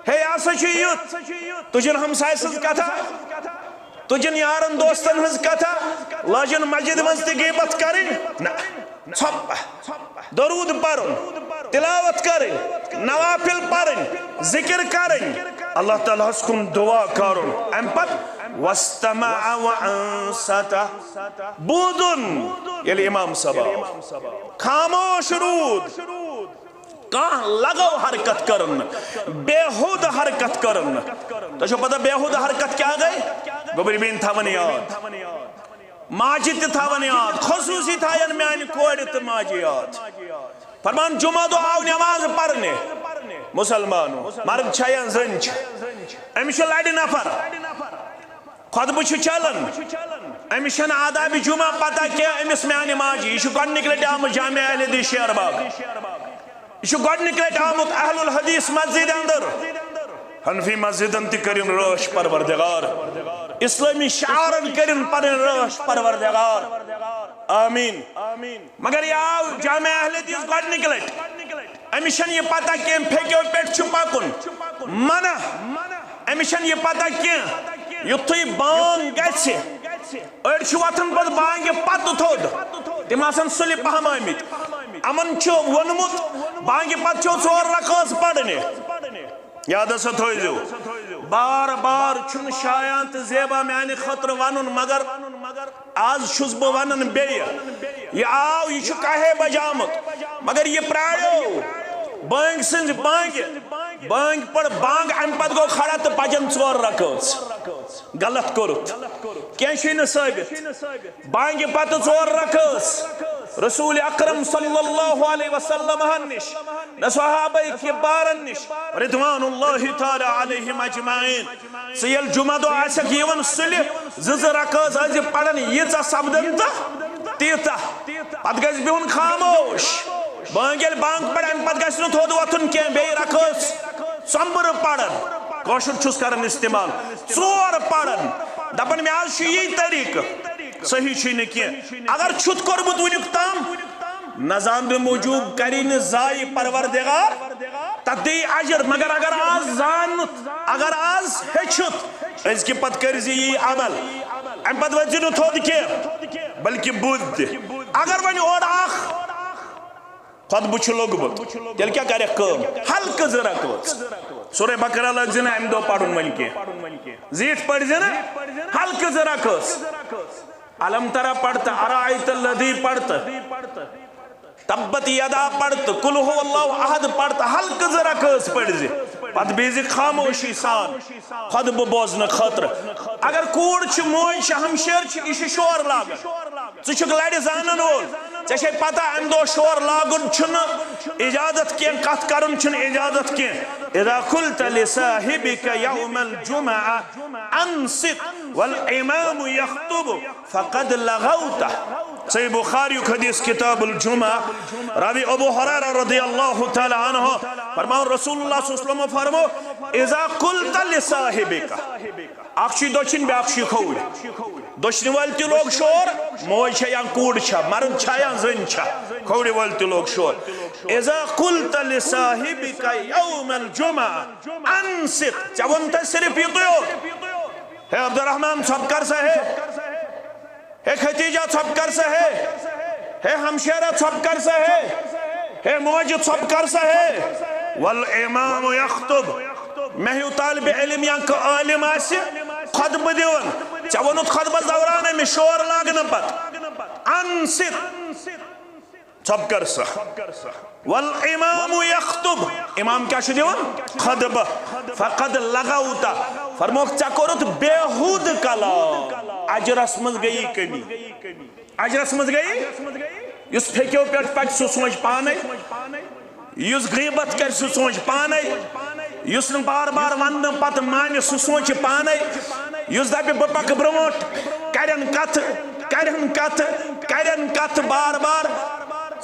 ہے ہسا چھُ یُتھ۔ تُجن ہمسایہِ سٕنٛز کتھا، تُجن یارن دوستن ہٕنٛز کتھا، لٲجن مسجد منٛز تہِ غیبت کرٕنۍ؟ نہ، ژھۄپہٕ۔ درود پرُن، تلاوت کرٕنۍ، نوافل پرٕنۍ، ذکر کرٕنۍ، اللہ تعالیٰ ہس کُن دعا کرُن۔ امہِ پتہٕ واستمع وانصت، بوٗزُن ییٚلہِ امام صٲب آو، خاموش روٗد، کانٛہہ لغو حرکت کٔرٕن نہٕ، بیہودٕ حرکت کٔرٕن نہٕ۔ تۄہہِ چھو پتہ بیہودٕ حرکت کیٛاہ گٔے؟ گوٚبرِ بیٚنہِ تھاوٕنۍ یاد، ماجہِ تہِ تھاوٕنۍ یاد، خصوٗصی تھاین میانہِ کورِ تہٕ ماجہِ یاد۔ فرمان، جمعہ دۄہ آو نماز پرنہِ، مسلمانو، مرد چھا یا زٔنۍ چھِ، أمِس چھُ لڑِ نفر، خطبہٕ چھُ چلان، أمِس چھنہٕ آداب جمعہ پتہ کینٛہہ، أمِس میانہِ ماجہِ، یہِ چھُ گۄڈنِکۍ لٹہِ آمُت جامع اہل حدیث شیر باغ، یہِ چھُ گۄڈنِکۍ لٹہِ آمُت اہل الحدیث مسجد اندر۔ حنفی مسجدن تہِ کٔرِن رٲچھ پروردگار، اسلٲمی شعارن کٔرِن پنٕنۍ رٲچھ پروردگار۔ آمین۔ مگر یہِ آو جامع اہل حدیث گۄڈٕنِکہِ لٹہِ۔ أمِس چھَنہٕ یہِ پتہ کینٛہہ، پھیٚکیو پٮ۪ٹھ چھُ پکُن۔ منع۔ أمِس چھَنہٕ یہِ پتہ کینٛہہ۔ یُتھُے بانگ گژھِ، أڑۍ چھِ وۄتھان پتہٕ بانگہِ پتہٕ تھوٚد۔ تِم آسن سُلہِ پہمٲمٕتۍ۔ یِمن چھُ ووٚنمُت، بانگہِ پتہٕ چھو ژور رکٲژ پرنہِ۔ یادس تھٲوزیو، بار بار چھُنہٕ شایان تہٕ زیبا میانہِ خٲطرٕ ونُن، مگر آز چھُس بہٕ ونان بیٚیہِ، یہِ آو، یہِ چھُ کاہے بجہِ آمُت، مگر یہِ پرٛاریو بٲنگۍ سٕنٛزِ بانگہِ۔ بٲنگۍ پٔر بانگ، امہِ پتہٕ گوٚو کھڑا تہٕ پجن ژور رکٲژ۔ غلط کوٚرُتھ، کینٛہہ چھُے نہٕ ثٲبت۔ بانگہِ پتہٕ ژور رکٲژ رسول اکرم صلی اللہ علیہ وسلم ہن نِش، نہ صحابہ کبارن نِش، رضوان اللہ تعالی علیہم اجمعین۔ ژٕ ییٚلہِ جمعہ دۄہ آسکھ یِوان سُلہِ، زٕ زٕ رکٲژ ٲسۍ زِ پران، ییٖژاہ سپدن تہٕ تیٖژاہ۔ پتہٕ گژھِ بِہُن خاموش۔ بانگ ییٚلہِ بانگ پرِ، امہِ پتہٕ گژھِ نہٕ تھوٚد وۄتھُن کینٛہہ، بیٚیہِ رکٲژ ژۄمبرٕ پران۔ کٲشُر چھُس کران استعمال۔ ژور پران۔ دپان، مےٚ حظ چھُ یی طریقہٕ۔ صحیح چھُے نہٕ کینٛہہ۔ اگر چھُتھ کوٚرمُت وٕنیُک تام، نہ زاننہٕ موٗجوٗب کری نہٕ ضایع پروردگار تتھ دِیہِ اجر۔ مگر اگر آز زانُتھ، اگر آز ہیٚچھُتھ، أزکہِ پتہٕ کٔرۍ زِ یی عمل۔ امہِ پتہٕ ؤتھۍ زِ نہٕ تھوٚد کینٛہہ، بلکہِ بُتھ تہِ۔ اگر وۄنۍ اورٕ اکھ خطبہٕ چھُ لوٚگمُت، تیٚلہِ کیٛاہ کرٮ۪کھ کٲم؟ ہلکہٕ زٕ رکٲژ۔ سورہ بقرہ لٲگۍ زِ نہٕ امہِ دۄہ پرُن وۄنۍ کینٛہہ۔ زیٖٹھ پٔرۍ زِ نہٕ، ہلکہٕ زٕ رکٲژ۔ الم ترا پڑھ تہٕ، ارائیت الذی پڑھ تہٕ، تبت یدا پڑھ تہٕ، قل هو اللہ احد پڑھ تہٕ، ہلکہٕ زٕ رکٲژ پٔرۍ زِ۔ پتہٕ بیٚیہِ زِ خاموشی سان خطبہٕ بوزنہٕ خٲطرٕ۔ اگر کوٗر چھِ، موج چھِ، ہمشیر چھِ، یہِ چھِ شور لاگان۔ ژٕ چھُکھ لرِ زانن وول، ژےٚ چھے پتہ امہِ دۄہ شور لاگُن چھُنہٕ اجازت کینٛہہ، کتھ کرُن چھُنہٕ اجازت کینٛہہ۔ اذا قلت لصاحبك يوم الجمعة انصت والامام يخطب فقد لغوت۔ صحیح بخاری حدیث کتاب الجمعہ، راوی ابو ہریرہ رضی اللہ تعالی عنہ فرماؤ، رسول اللہ صلی اللہ علیہ وسلم فرمو، اذا قلت لصاحبك، اکھ چھُے دٔچھِنۍ، بیٛاکھ چھُے کھووُر۔ دٔچھنہِ وٲلۍ تہِ لوگ شور، موج چھےٚ یا کوٗر چھےٚ، مرد چھا یا زٔنۍ چھےٚ، کھوورِ وٲلۍ تہِ لوگ شور۔ اذا قلت لصاحبك يوم الجمعة انصت، ژےٚ ووٚن تۄہہِ صرف یِتُے یوت۔ ہے عبدالرحمان، ژھۄپہٕ کر سا ہے۔ ہے ختیجہ، ژھۄپہٕ کر سا ہے۔ ہے ہمشیرہ، ژھۄپہٕ کر سا ہے۔ ہے موجہِ، ژھۄپہٕ کر سا ہے۔ والامام یخطب۔ مےٚ ہیوٗ طالب علم یا کانٛہہ عالم آسہِ خطبہٕ دِوان، ژےٚ ووٚنُتھ خطبس دوران أمِس شور لاگنہٕ پتہٕ، انصت، ژھۄپہٕ کر سا۔ والامام یخطب، امام کیٛاہ چھُ دِوان؟ خطبہٕ۔ فقد لغوت، فرموکھ ژےٚ کوٚرُتھ بیہوٗدٕ کلام، اجرس منٛز گٔیی کٔمی۔ اجرس منٛز گٔیی، یُس پھیٚکیو پٮ۪ٹھ پکہِ سُہ سونچہِ پانے، یُس غیبت کرِ سُہ سونچہِ پانے، یُس نہٕ بار بار وننہٕ پتہٕ مانہِ سُہ سونچہِ پانے، یُس دپہِ بہٕ پکہٕ برونٛٹھ، کرن کتھٕ، کرن کتھٕ، کرن کتھٕ بار بار۔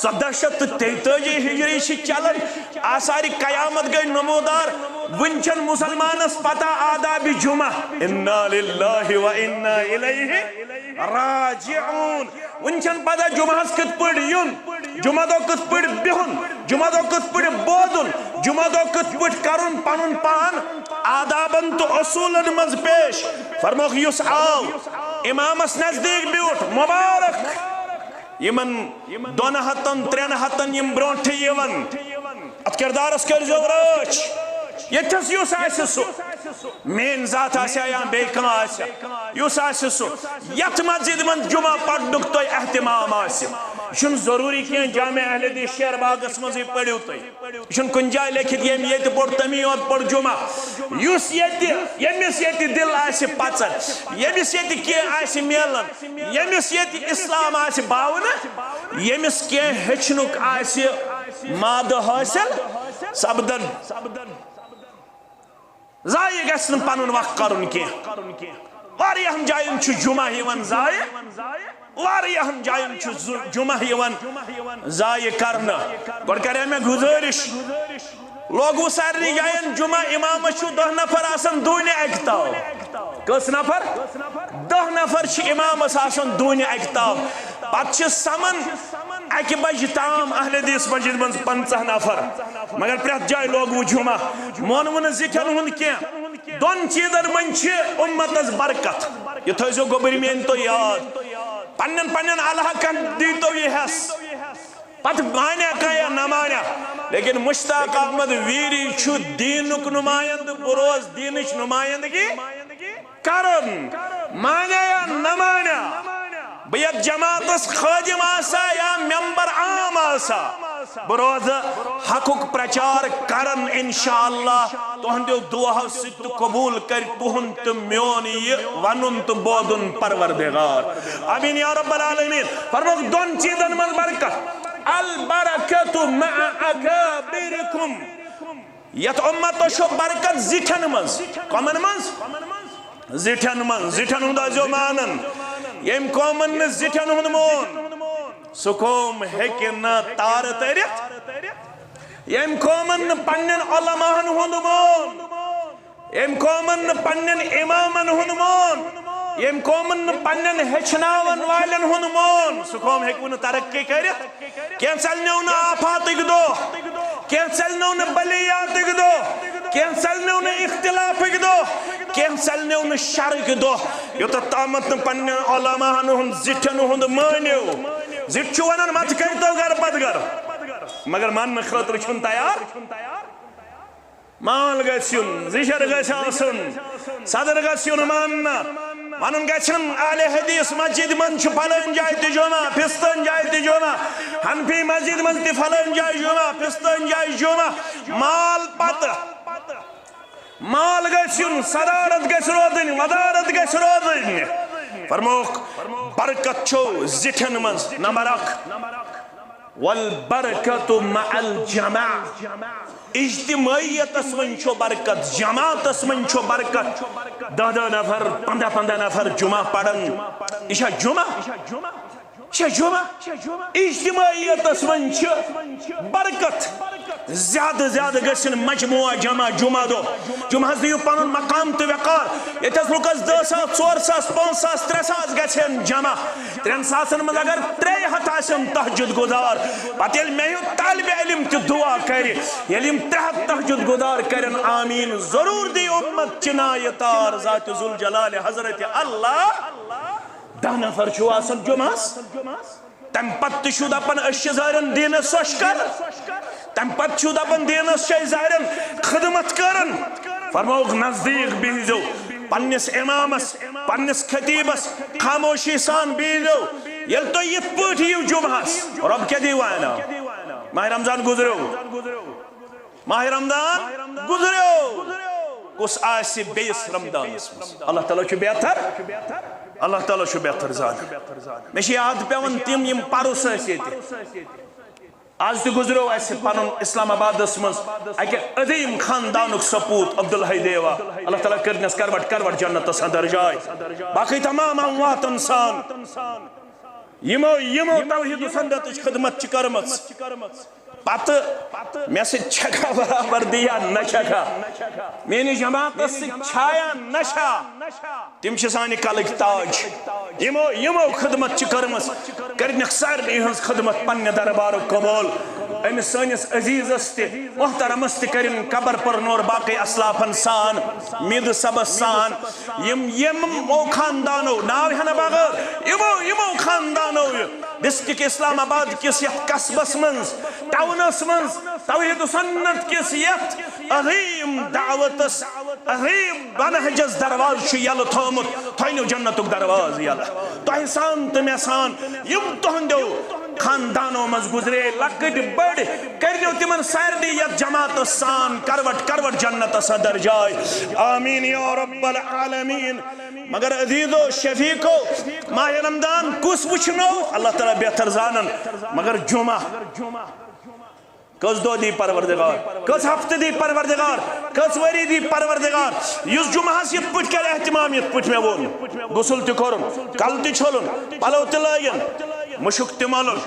ژۄدہ شیٚتھ تہٕ تیتٲجی ہجری چھِ چلان، آثارِ قیامت گٔے نمودار۔ وُنہِ چھَنہٕ مُسلمانس پتہ آدابِ جمعہ۔ انا للہ و انا الیہ راجعون۔ وُنہِ چھَنہٕ پتہ جمعہس کِتھ پٲٹھۍ یُن، جمعہ دۄہ کِتھ پٲٹھۍ بِہُن، جمعہ دۄہ کِتھ پٲٹھۍ بوزُن، جمعہ دۄہ کِتھ پٲٹھۍ کرُن پنُن پان آدابن تہٕ اصوٗلن منٛز پیش۔ فرموکھ، یُس آو امامس نزدیٖک بیوٗٹھ، مبارک۔ یِمن دۄن ہتن، ترٛٮ۪ن ہتن یِم برونٛٹھٕے یِوان، اتھ کردارس کٔرۍزیو رٲچھ۔ ییٚتھس یُس آسہِ سُہ، میٲنۍ ذات آسہِ یا بیٚیہِ کانٛہہ آسہِ، یُس آسہِ سُہ، یتھ مسجد منٛز جمعہ پرنُک تۄہہِ اہتمام آسہِ، یہِ چھُنہٕ ضروٗری کینٛہہ جامع اہل حدیث شیر باغس منٛزٕے پٔرِو تُہۍ۔ یہِ چھُنہٕ کُنہِ جایہِ لیکھِتھ، ییٚمۍ ییٚتہِ پوٚر تَمی یوت پوٚر جمعہ۔ یُس ییٚتہِ، ییٚمِس ییٚتہِ دِل آسہِ پَژَن، ییٚمِس ییٚتہِ کینٛہہ آسہِ میلان، ییٚمِس ییٚتہِ اِسلام آسہِ باونہٕ، ییٚمِس کینٛہہ ہیٚچھنُک آسہِ مادٕ حٲصِل سپدان۔ ضایع گژھِ نہٕ پنُن وقت کرُن کینٛہہ۔ واریاہن جاین چھُ جمعہ یِوان ضایع، واریاہن جاین چھُ زُ-، جمعہ یِوان ضایع کرنہٕ۔ گۄڈٕ کرے مےٚ گُزٲرِش، لوگوُ سارنٕے جاین جمعہ، امامس چھُ دہ نفر آسان دوٗنہِ اکہِ تاو۔ کٔژ نفر؟ دہ نفر چھِ امامس آسان دوٗنہِ اکہِ تاو۔ پتہٕ چھِ سَمان اَکہِ بجہِ تام اہل حدیث مسجد منٛز پنٛژاہ نفر، مگر پرٛٮ۪تھ جایہِ لوگوٕ جمعہ۔ مونوٕ نہٕ زِٹھٮ۪ن ہُنٛد کینٛہہ۔ دۄن چیٖزن منٛز چھِ اُمتس برکت۔ یہِ تھٲیزیو گوٚبٕرۍ میٲنۍ تُہۍ یاد۔ پننٮ۪ن پننٮ۪ن الحقن دیٖتو یہِ حصہٕ۔ پتہٕ مانیا کانٛہہ یا نہ مانیا، لیکن مشتاق احمد ویری چھُ دیٖنُک نمایندٕ، بہٕ روزٕ دیٖنٕچ نمایندگی کران، مانیا یا نہ مانیا۔ بہٕ یتھ جماعتس خٲدِم آسا یا ممبر عام آسا، بہٕ روزٕ حقُک پرچار کران انشاءاللہ۔ تُہنٛدیو دُعاہو سۭتۍ تہٕ قبول کرِ تُہُنٛد تہٕ میون یہِ ونُن تہٕ بوزُن پروردگار۔ آمین یا رب العالمین۔ فرموکھ دۄن چیٖزن منٛز برکت۔ البرکت مع اکابرکم۔ یتھ اُمتس چھو برکت زِٹھٮ۪ن منٛز۔ کمن منٛز؟ زِٹھٮ۪ن منٛز۔ زِٹھٮ۪ن ہُنٛد ٲسۍزیو مانان۔ ییٚمۍ قومن نہٕ زِٹھٮ۪ن ہُنٛد مون، سُہ قوم ہیٚکہِ نہٕ تارٕ تٔرِتھ۔ ییٚمۍ قومن نہٕ پننٮ۪ن علماہن ہُنٛد مون، ییٚمۍ قومن نہٕ پننٮ۪ن امامن ہُنٛد مون، ییٚمۍ قومن نہٕ پننٮ۪ن ہیٚچھناون والٮ۪ن ہُنٛد مون، سُہ قوم ہیٚکہِ نہٕ ترقی کٔرِتھ۔ کینٛہہ ژَلنیو نہٕ آفاتٕکۍ دۄہ، کینٛہہ ژَلنیو نہٕ بلیاتٕکۍ دۄہ، کینٛہہ ژَلنیو نہٕ اختلافٕکۍ دۄہ، کینٛہہ ژَلنیو نہٕ شرٕکۍ دۄہ، یوٚتتھ تامَتھ نہٕ پننٮ۪ن علماہن ہُنٛد زِٹھٮ۪ن ہُنٛد مٲنِو۔ زِٹھۍ چھُ وَنان، مَتہٕ کٔرۍتو گرٕ پتہٕ گرٕ، مگر ماننہٕ خٲطرٕ چھُنہٕ تیار۔ مال گژھِ یُن، زِشر گژھِ آسُن، صدر گژھِ یُن ماننہٕ۔ وَنُن گژھن، اہل حدیث مسجد منٛز چھُ فلٲنۍ جایہِ تہِ جمعہ، فستٲنۍ جایہِ تہِ جمعہ، حنفی مسجد منٛز تہِ فلٲنۍ جایہِ جمعہ، فستٲنۍ جایہِ جمعہ۔ مال پتہٕ، مال گژھِ یُن، صدارت گژھِ روزٕنۍ، ودارت گژھِ روزٕنۍ۔ فرموکھ، برکت چھو زِٹھٮ۪ن منٛز، نمبر اکھ۔ والبرکت مع الجماع۔ اجتماعیتس منٛز چھو برکت، جماعتس منٛز چھو برکت۔ دہ دہ نفر، پندہ پندہ نفر جمعہ پران۔ یہِ چھا جمعہ؟ یہِ چھا جمعہ؟ اجتماعیتس منٛز چھِ برکت۔ زیادٕ زیادٕ گژھن مجموعہ جمع جمعہ دۄہ۔ جمعہس دِیِو پنُن مقام تہٕ وقار۔ ییٚتٮ۪س لُکس دہ ساس، ژور ساس، پانٛژھ ساس، ترٛےٚ ساس گژھن جمع۔ ترٛٮ۪ن ساسن منٛز اگر ترٛےٚ ہتھ آسن تہجد گزار، پتہٕ ییٚلہِ مےٚ ہیوٗ طالب علم تہِ دعا کرِ، ییٚلہِ یِم ترٛےٚ ہتھ تہجد گزار کرن آمین، ضروٗر دی اُمت چنایہِ تار ذات ذوالجلال حضرت اللہ۔ دہ نفر چھُو آسان جمعس، تمہِ پتہٕ تہِ چھُو دپان أسۍ چھِ زارن دیٖنس سۄچھ کران، تمہِ پتہٕ چھُو دپان دیٖنس چھِ أسۍ زارن خدمت کران۔ فرمووُکھ نزدیٖک بِہزیو پننِس امامس، پننِس خطیبس خاموشی سان بِہزیو۔ ییٚلہِ تُہۍ یِتھ پٲٹھۍ یِیِو جمعس، رۄب کیٛاہ دی واناو؟ ماہِ رمضان گُزریو، ماہِ رمضان گُزریو، کُس آسہِ بیٚیِس رمضانس منٛز؟ اللہ تعالیٰ چھُ بہتر، اللہ تعالیٰ چھُ بہتر زانان۔ مےٚ چھِ یاد پٮ۪وان تِم، یِم پرُس ٲسۍ ییٚتہِ۔ از تہِ گُزریو اَسہِ پنُن اسلام آبادس منٛز اَکہِ عظیٖم خاندانُک سپوٗت عبدالحی دیوا۔ اللہ تعالیٰ کٔرنَس کروٹ کروٹ جنتس اندر جاے۔ باقٕے تمام امواتن سان، یِمو، یِمو توحید و سنتٕچ خدمت چھِ کٔرمٕژ۔ پتہٕ مےٚ سۭتۍ چھکھا برابردی یا نہ چھکھا، میٲنِس جماعتس سۭتۍ چھا یا نہ چھا، تِم چھِ سانہِ کلٕکۍ تاج۔ یِمو، یِمو خدمت چھِ کٔرمٕژ، کٔرنَکھ سارنٕے ہٕنٛز خدمت پننہِ دربارُک قبول۔ أمِس سٲنِس عزیزس تہِ، محترمس تہِ کٔرِن قبر پر نور باقٕے اسلافن سان، میٖدٕ صٲبس سان۔ یِم، یِمو خاندانو، ناو ہٮ۪نہٕ بغٲر، یِمو، یِمو خاندانو یہِ ڈسٹرکٹ اسلام آباد کِس یتھ قصبس منٛز، ٹاونس منٛز، توحید و سنت کِس یتھ عظیم دعوتس، عظیم منہجس دروازٕ چھُ یلہٕ تھومُت، تھٲینو جنتُک دروازٕ یلہٕ۔ تۄہہِ سان تہٕ مےٚ سان یِم تُہنٛدیو خاندانو منٛز گُزرے، لۄکٕٹۍ بٔڑۍ، کٔرنو تِمن سارنٕے یتھ جماعتس سان کروٹ کروٹ جنتس اندر جاے۔ آمین یا رب العالمین۔ مگر عزیزو، شفیقو، ماہِ رمضان کُس وٕچھنو؟ اللہ تعالیٰ بہتر زانن۔ مگر جمعہ کٔژ دۄہ دی پروردگار؟ کٔژ ہفتہٕ دی پروردگار؟ کٔژ ؤری دی پروردگار؟ یُس جمعہس یِتھ پٲٹھۍ کرِ اہتمام، یِتھ پٲٹھۍ مےٚ ووٚن، غسل تہِ کوٚرُن، کلہٕ تہِ چھوٚلُن، پلو تہِ لٲگِن، مُشُک تہِ ملُن،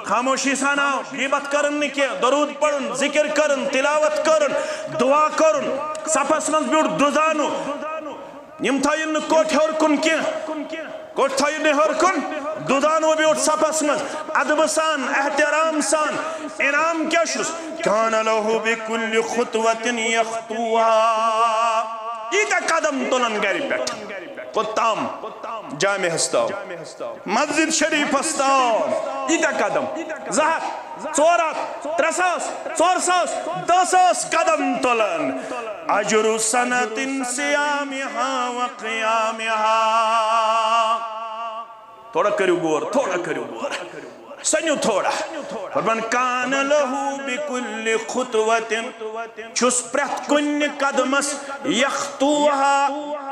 خاموشی سان آو، غیبت کرُن نہٕ کینٛہہ، درود پرُن، ذکر کرُن، تلاوت کرُن، دعا کرُن، صفس منٛز بیوٗٹھ دُزانُن۔ یِم تھٲیِن نہٕ کوٚٹھۍ ہیوٚر کُن کینٛہہ۔ کوٚٹھۍ تھٲیِن نہٕ ہیوٚر کُن۔ دُدان وۄنۍ بیوٗٹھ صفس منٛز، ادبہٕ سان، احترام سان۔ انعام کیٛاہ چھُس؟ کان لہ بکل خطوۃ یخطوہا۔ ییٖتیٛاہ قدم تُلن گرِ پٮ۪ٹھ۔ کوٚت تام؟ جامعس تام، مسجد شریفس تام۔ ییٖتیٛاہ قدم؟ زٕ ہتھ، ژور ہتھ، ترٛےٚ ساس، ژور ساس، دَہ ساس قدم تُلن۔ اجر سنۃ صیامہا و قیامہا۔ تھوڑا کٔرِو غور، تھوڑا کٔرِو غور۔ سٔنِو تھوڑا۔ فرمان، کان لہ بکل خطوۃ، چھُس پرٛٮ۪تھ کُنہِ قدمس، یخطوہا،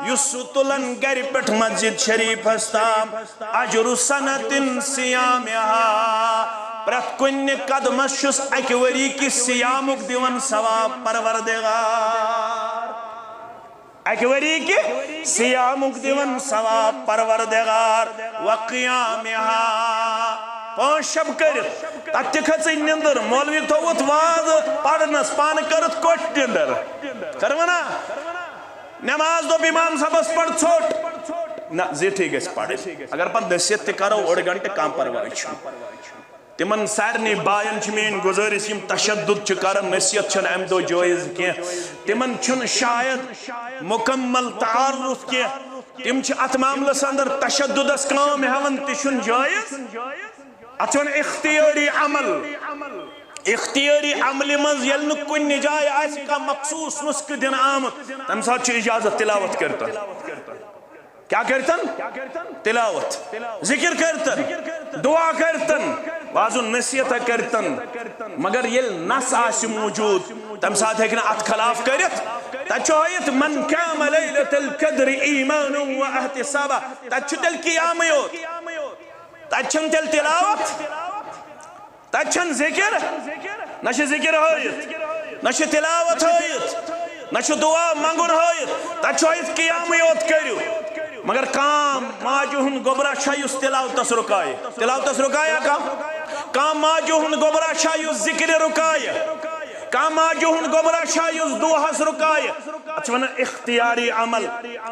یُس سُہ تُلن گرِ پٮ۪ٹھ مسجد شریفس تام، اجر سنۃ صیامہا، پرٛٮ۪تھ کُنہِ قدمس چھُس اکہِ ؤری کِس صیامُک دِوان ثواب پروردگار۔ اکہِ ؤری کہِ صیامُک دِوان ثواب پروردگار۔ و قیامہا، پانٛژھ شب کٔرِتھ، تتھ تہِ کھٔژٕے نِندٕر، مولوی تھوٚوُتھ وازٕ پرنس، پانہٕ کٔرٕتھ کوٚٹ نِندٕر۔ کٔرٕوٕ نا؟ نماز دوٚپ امام صٲبس، پَر ژھوٚٹ۔ نہ، زِٹھٕے گژھِ پرٕنۍ۔ اگر پتہٕ نصیحت تہِ کرو اوٚڑ گنٹہٕ، کانٛہہ پرواے چھُنہٕ۔ تِمن سارنٕے باین چھِ میٲنۍ گُزٲرِش، یِم تشدد چھِ کران، نصیحت چھنہٕ امہِ دۄہ جٲیز کینٛہہ۔ تِمن چھُنہٕ شاید مکمل تعارف کینٛہہ۔ تِم چھِ اتھ معاملس اندر تشددس کٲم ہٮ۪وان، تہِ چھُنہٕ جٲیز۔ اتھ چھِ ونان اختیٲری عمل۔ اختیٲری عملہِ منٛز ییٚلہِ نہٕ کُنہِ جایہِ آسہِ کانٛہہ مخصوص نسخہٕ دِنہٕ آمُت، تمہِ ساتہٕ چھُ اجازت تلاوت کٔرتن۔ کیا کٔرتن؟ تلاوت، ذکر کٔرتن، دعا کٔرتن، وعظ و نصیحت کٔرتن۔ مگر ییٚلہِ نص آسہِ موجود، تمہِ ساتہٕ ہیٚکہِ نہٕ اتھ خلاف کٔرِتھ۔ تتہِ چھُ ہٲیِتھ، من قام لیلۃ القدر ایمانا و احتسابا۔ تتہِ چھُ تیٚلہِ قیامٕے یوت۔ تتہِ چھنہٕ تیٚلہِ تلاوت۔ تتہِ چھنہٕ ذکر، نہ چھِ ذکر ہٲیِتھ، نہ چھِ تلاوت ہٲیِتھ، نہ چھُ دعا منگُن ہٲیِتھ۔ تتہِ چھُ ہٲیِتھ، قیامٕے یوت کٔرِو۔ مگر کانٛہہ ماجہِ ہُنٛد گوٚبرا چھا یُس تلاوتس رُکایہِ؟ تلاوتس رُکایا کانٛہہ؟ کانٛہہ ماجہِ ہُنٛد گوٚبرا چھا یُس ذکرِ رُکایہِ؟ کانٛہہ ماجہِ ہُنٛد گوٚبرا چھا یُس دُعاہس رُکایہِ؟ اتھ چھِ ونان اختیاری عمل۔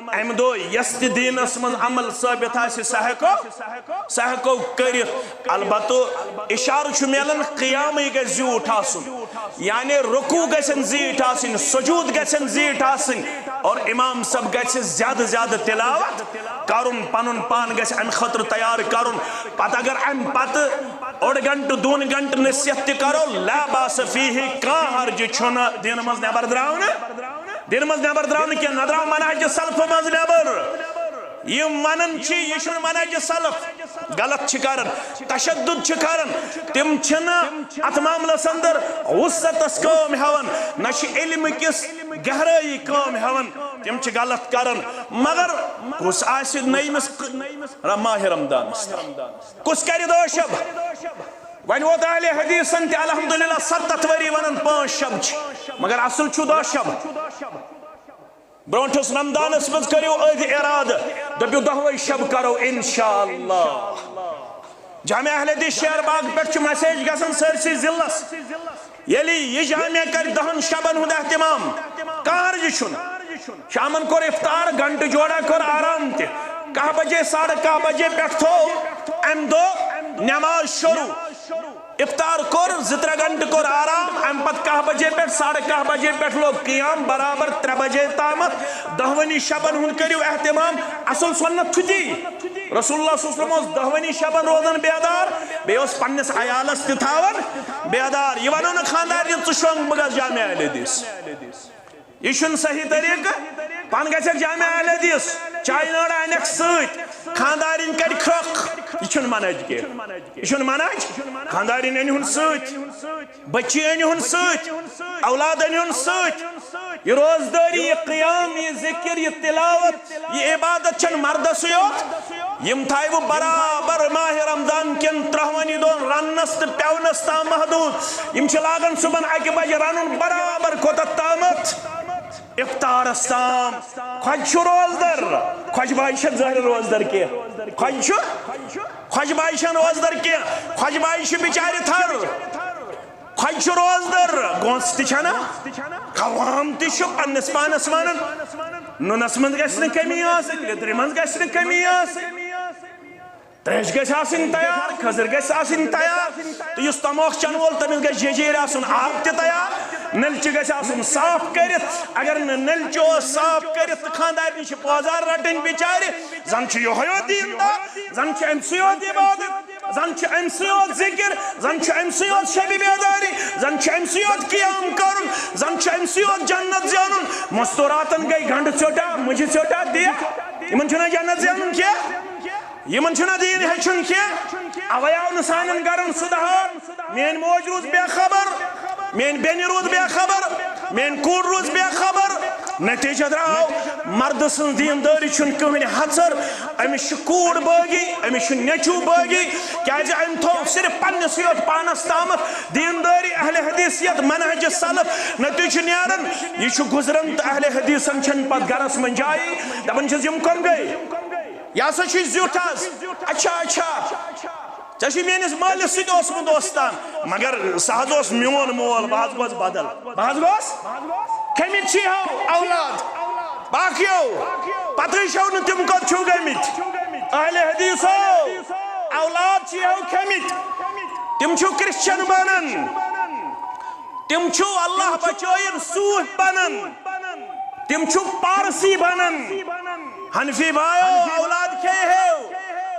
امہِ دۄہ یس تہِ دیٖنس منٛز عمل ثٲبت آسہِ، سُہ ہٮ۪کو سُہ ہٮ۪کو کٔرِتھ۔ البتہ اشارٕ چھُ میلان، قیامٕے گژھِ زیوٗٹھ آسُن، یعنی رکوع گژھن زیٖٹھۍ آسٕنۍ، سجود گژھن زیٖٹھۍ آسٕنۍ، اور امام صٲب گژھِ زیادٕ زیادٕ تلاوت کرُن، پنُن پان گژھِ امہِ خٲطرٕ تیار کرُن۔ پتہٕ اگر امہِ پتہٕ اوٚڑ گنٹہٕ، دۄن گنٹہٕ نصیحت تہِ کرو، لا باس فیہ، کانٛہہ حرج چھُنہٕ۔ دینہٕ منٛز نٮ۪بر درٛاو نہٕ، دینہٕ منٛز نٮ۪بر درٛاو نہٕ کینٛہہ، نہ درٛاو منہج سلفہٕ منٛز نٮ۪بر۔ یِم ونان چھِ، یہِ چھُنہٕ منہج سلف، غلط چھِ کران، تشدد چھِ کران۔ تِم چھِنہٕ اتھ معاملس اندر وسعتس کٲم ہٮ۪وان، نہ چھِ علم کِس گہرٲیی کٲم ہٮ۪وان۔ تِم چھِ غلط کران۔ مگر کُس آسہِ نٔیمِس ق-، ر-، ماہِ رمضانس تام؟ کُس کرِ دہ شب؟ وۄنۍ ووت اہل حدیثن تہِ الحمدللہ ستتھ ؤری ونان پانٛژھ شب چھِ، مگر اصل چھُ دہ شب۔ برونٹھس رمضانس منٛز کٔرِو أتھۍ ارادٕ، دٔپِو، دۄہوے شب کرو انشاءاللہ۔ جامع اہل حدیث شیر باغ پٮ۪ٹھ چھُ مسیج گژھان سٲرسٕے ضلعس۔ ییٚلہِ یہِ جامع کرِ دہن شبن ہُنٛد اہتمام، کانٛہہ حرج چھُنہٕ۔ شامن کوٚر افطار، گھنٹہٕ جوڑا کوٚر آرام تہِ۔ کاہ بجے، ساڑٕ کاہ بجے پٮ۪ٹھ تھوو امہِ دۄہ نماز شروع۔ افطار کوٚر، زٕ ترٛےٚ گھنٹہٕ کوٚر آرام، امہِ پتہٕ کاہ بجے پٮ۪ٹھ، ساڑٕ کاہ بجے پٮ۪ٹھ لوٚگ قیام، برابر ترٛےٚ بجے تامتھ۔ دہونی شبن ہُنٛد کٔرِو اہتمام، اصل سنت چھُ تی۔ رسول اللہ صلی اللہ علیہ وسلم اوس دہونی شبن روزان بیدار، بیٚیہِ اوس پننِس عیالس تہِ تھاوان بیدار۔ یہِ ونو نہٕ خاندارنہِ، ژٕ شۄنٛگ، بہٕ گژھٕ جامع اہل حدیث۔ یہِ چھُنہٕ صحیح طریٖقہٕ۔ پانہٕ گژھکھ جامع اہل حدیث، چایہِ نٲر انکھ سۭتۍ، خاندارِنۍ کرِ کھرٛکھ۔ یہِ چھُنہٕ منہج کینٛہہ۔ یہِ چھُنہٕ منہج۔ خاندارِنۍ أنِہُن سۭتۍ، بچی أنِہُن سۭتۍ، اولاد أنِہُن سۭتۍ۔ یہِ روزدٲری، یہِ قیام، یہِ ذکر، یہِ تلاوت، یہِ عبادت چھنہٕ مردسٕے یوت۔ یِم تھایہِ بہٕ برابر ماہِ رمضان کٮ۪ن ترٛہونی دۄہن رننس تہٕ پٮ۪ونس تام محدوٗد۔ یِم چھِ لاگان صُبحن اکہِ بجہِ رنُن برابر کوٚتتھ تامتھ؟ افطارس تام۔ خۄجہِ چھُ روزدر، خۄجہِ بایہِ چھنہٕ ظٲہِر روزدر کینٛہہ۔ خۄجہِ چھُ، خۄجہِ بایہِ چھنہٕ روزدر کینٛہہ۔ خۄجہِ بایہِ چھِ بِچارِ تھر۔ خۄجہِ چھُ روزدر، گونٛژھ تہِ چھنہ، قوام تہِ چھُ پننِس پانس ونان، نُنس منٛز گژھِ نہٕ کمی آسٕنۍ، لیٚدرِ منٛز گژھِ نہٕ کمی آسٕنۍ۔ تریش گژھِ آسٕنۍ تیار، کھٔزٕر گژھِ آسٕنۍ تیار، تہٕ یُس تموکھ چٮ۪ن وول، تٔمِس گژھِ جیجیرۍ آسُن آب تہِ تیار۔ نلچہِ گژھِ آسُن صاف کٔرِتھ۔ اگر نہٕ نلچہِ اوس صاف کٔرِتھ، تہٕ خانٛدارنہِ چھِ پٲزار رٹٕنۍ بِچارِ۔ زن چھُ یِہوٚے یوت دیٖندار، زن چھُ أمۍ سٕے یوت عبادت، زن چھُ أمۍ سٕے یوت ذِکِر، زن چھُ أمۍ سٕے یوت شبِ بیدٲری، زن چھُ أمۍ سٕے یوت قیام کرُن، زن چھُ أمۍ سٕے یوت جنت زینُن۔ مستوراتن گٔے گنڈٕ ژیوٚٹا، مُجہِ ژیوٚٹا دِیا۔ یِمن چھُنہ جنت زینُن کینٛہہ۔ یِمن چھُنہ دیٖن ہیٚچھُن کینٛہہ۔ اوے آو نہٕ سانٮ۪ن گرن سُدھار۔ میٲنۍ موج روٗز بے خبر، میٲنۍ بیٚنہِ روٗز بے خبر، میٲنۍ کوٗر روٗز بے خبر۔ نتیٖجہ درٛاو، مردٕ سٕنٛز دیٖندٲری چھُنہٕ کٕہٕنۍ ہژر۔ أمِس چھِ کوٗر بٲگی، أمِس چھُ نیٚچوٗ بٲگی، کیازِ أمۍ تھوٚو صرف پننِسٕے یوت پانس تامَتھ دیٖندٲری اہل حدیثیت منہج سلف۔ نتیٖجہ چھُ نیران، یہِ چھُ گُزران تہٕ اہل حدیثن چھَنہٕ پتہٕ گرس منٛز جایی۔ دپان چھِس، یِم کم گٔے؟ یہِ ہسا چھُے زیُٹھ آز۔ اچھا، اچھا۔ ژےٚ چھُے میٲنِس مٲلِس سۭتۍ اوسمُت اوس تام، مگر سُہ حظ اوس میون مول، بہٕ حظ گوس بدل۔ بہٕ حظ گوس کھٔمِتۍ چھِ ہو اولاد۔ باقیو پتہٕ چھو نہٕ تِم کوٚت چھِو گٔمٕتۍ۔ اہل حدیثو اولاد چھِ ہو کھٔمِتۍ۔ تِم چھِو کرسچن بنان۔ تِم چھِو اللہ بچٲیِن صوٗفۍ بنان۔ تِم چھِو پارسی بنان۔ حنفی بایو، اولاد کھے ہیو۔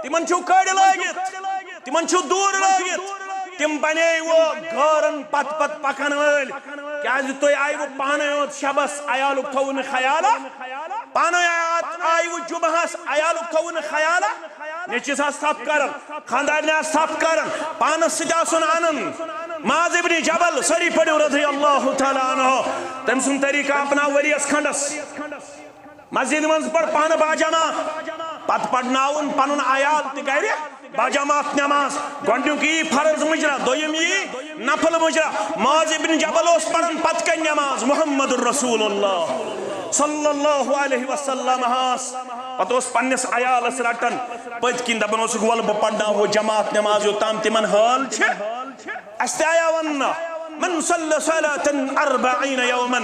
تِمن چھِو کٔڑۍ لٲگِتھ۔ تِمن چھِو دوٗر لٲگِتھ۔ تِم بنے وۄنۍ غٲرن پتہٕ پتہٕ پکن وٲلۍ۔ کیازِ تُہۍ آیوٕ پانے یوت شبس عیالُک تھووُن خیالا۔ پانے آیوٕ جمعہس عیالُک تھووُن خیالا۔ نیٚچوِس آس تھپھ کران، خاندارنہِ آس تھپھ کران، پانس سۭتۍ آسُن انان۔ معاذ ابن جبل، سٲری پٔرِو رضی اللہ تعالیٰ عنہ، تٔمۍ سُنٛد طریٖقہٕ اپناو ؤریَس کھنڈس۔ مسجد منٛز پٔر پانہٕ باجماعت، پتہٕ پرناوُن پنُن عیال تہِ گرِ باجماعت نماز۔ گۄڈٕنیُک یی فرض مُجرا، دوٚیِم یی نفل مُجرا۔ معاذ ابن جبل اوس پران پتہٕ کنہِ نماز، محمد رسول اللہ صلی اللہ علیہ وسلم ہس۔ پتہٕ اوس پننِس عیالس رٹان پٔتۍ کِنۍ، دپان اوسُکھ، "ولہٕ بہٕ پرناوہو جماعت نماز، یوٚتام تِمن حٲل چھِ۔" اسہِ تہِ آیا وننہٕ، "من صلی صلاة أربعین یوما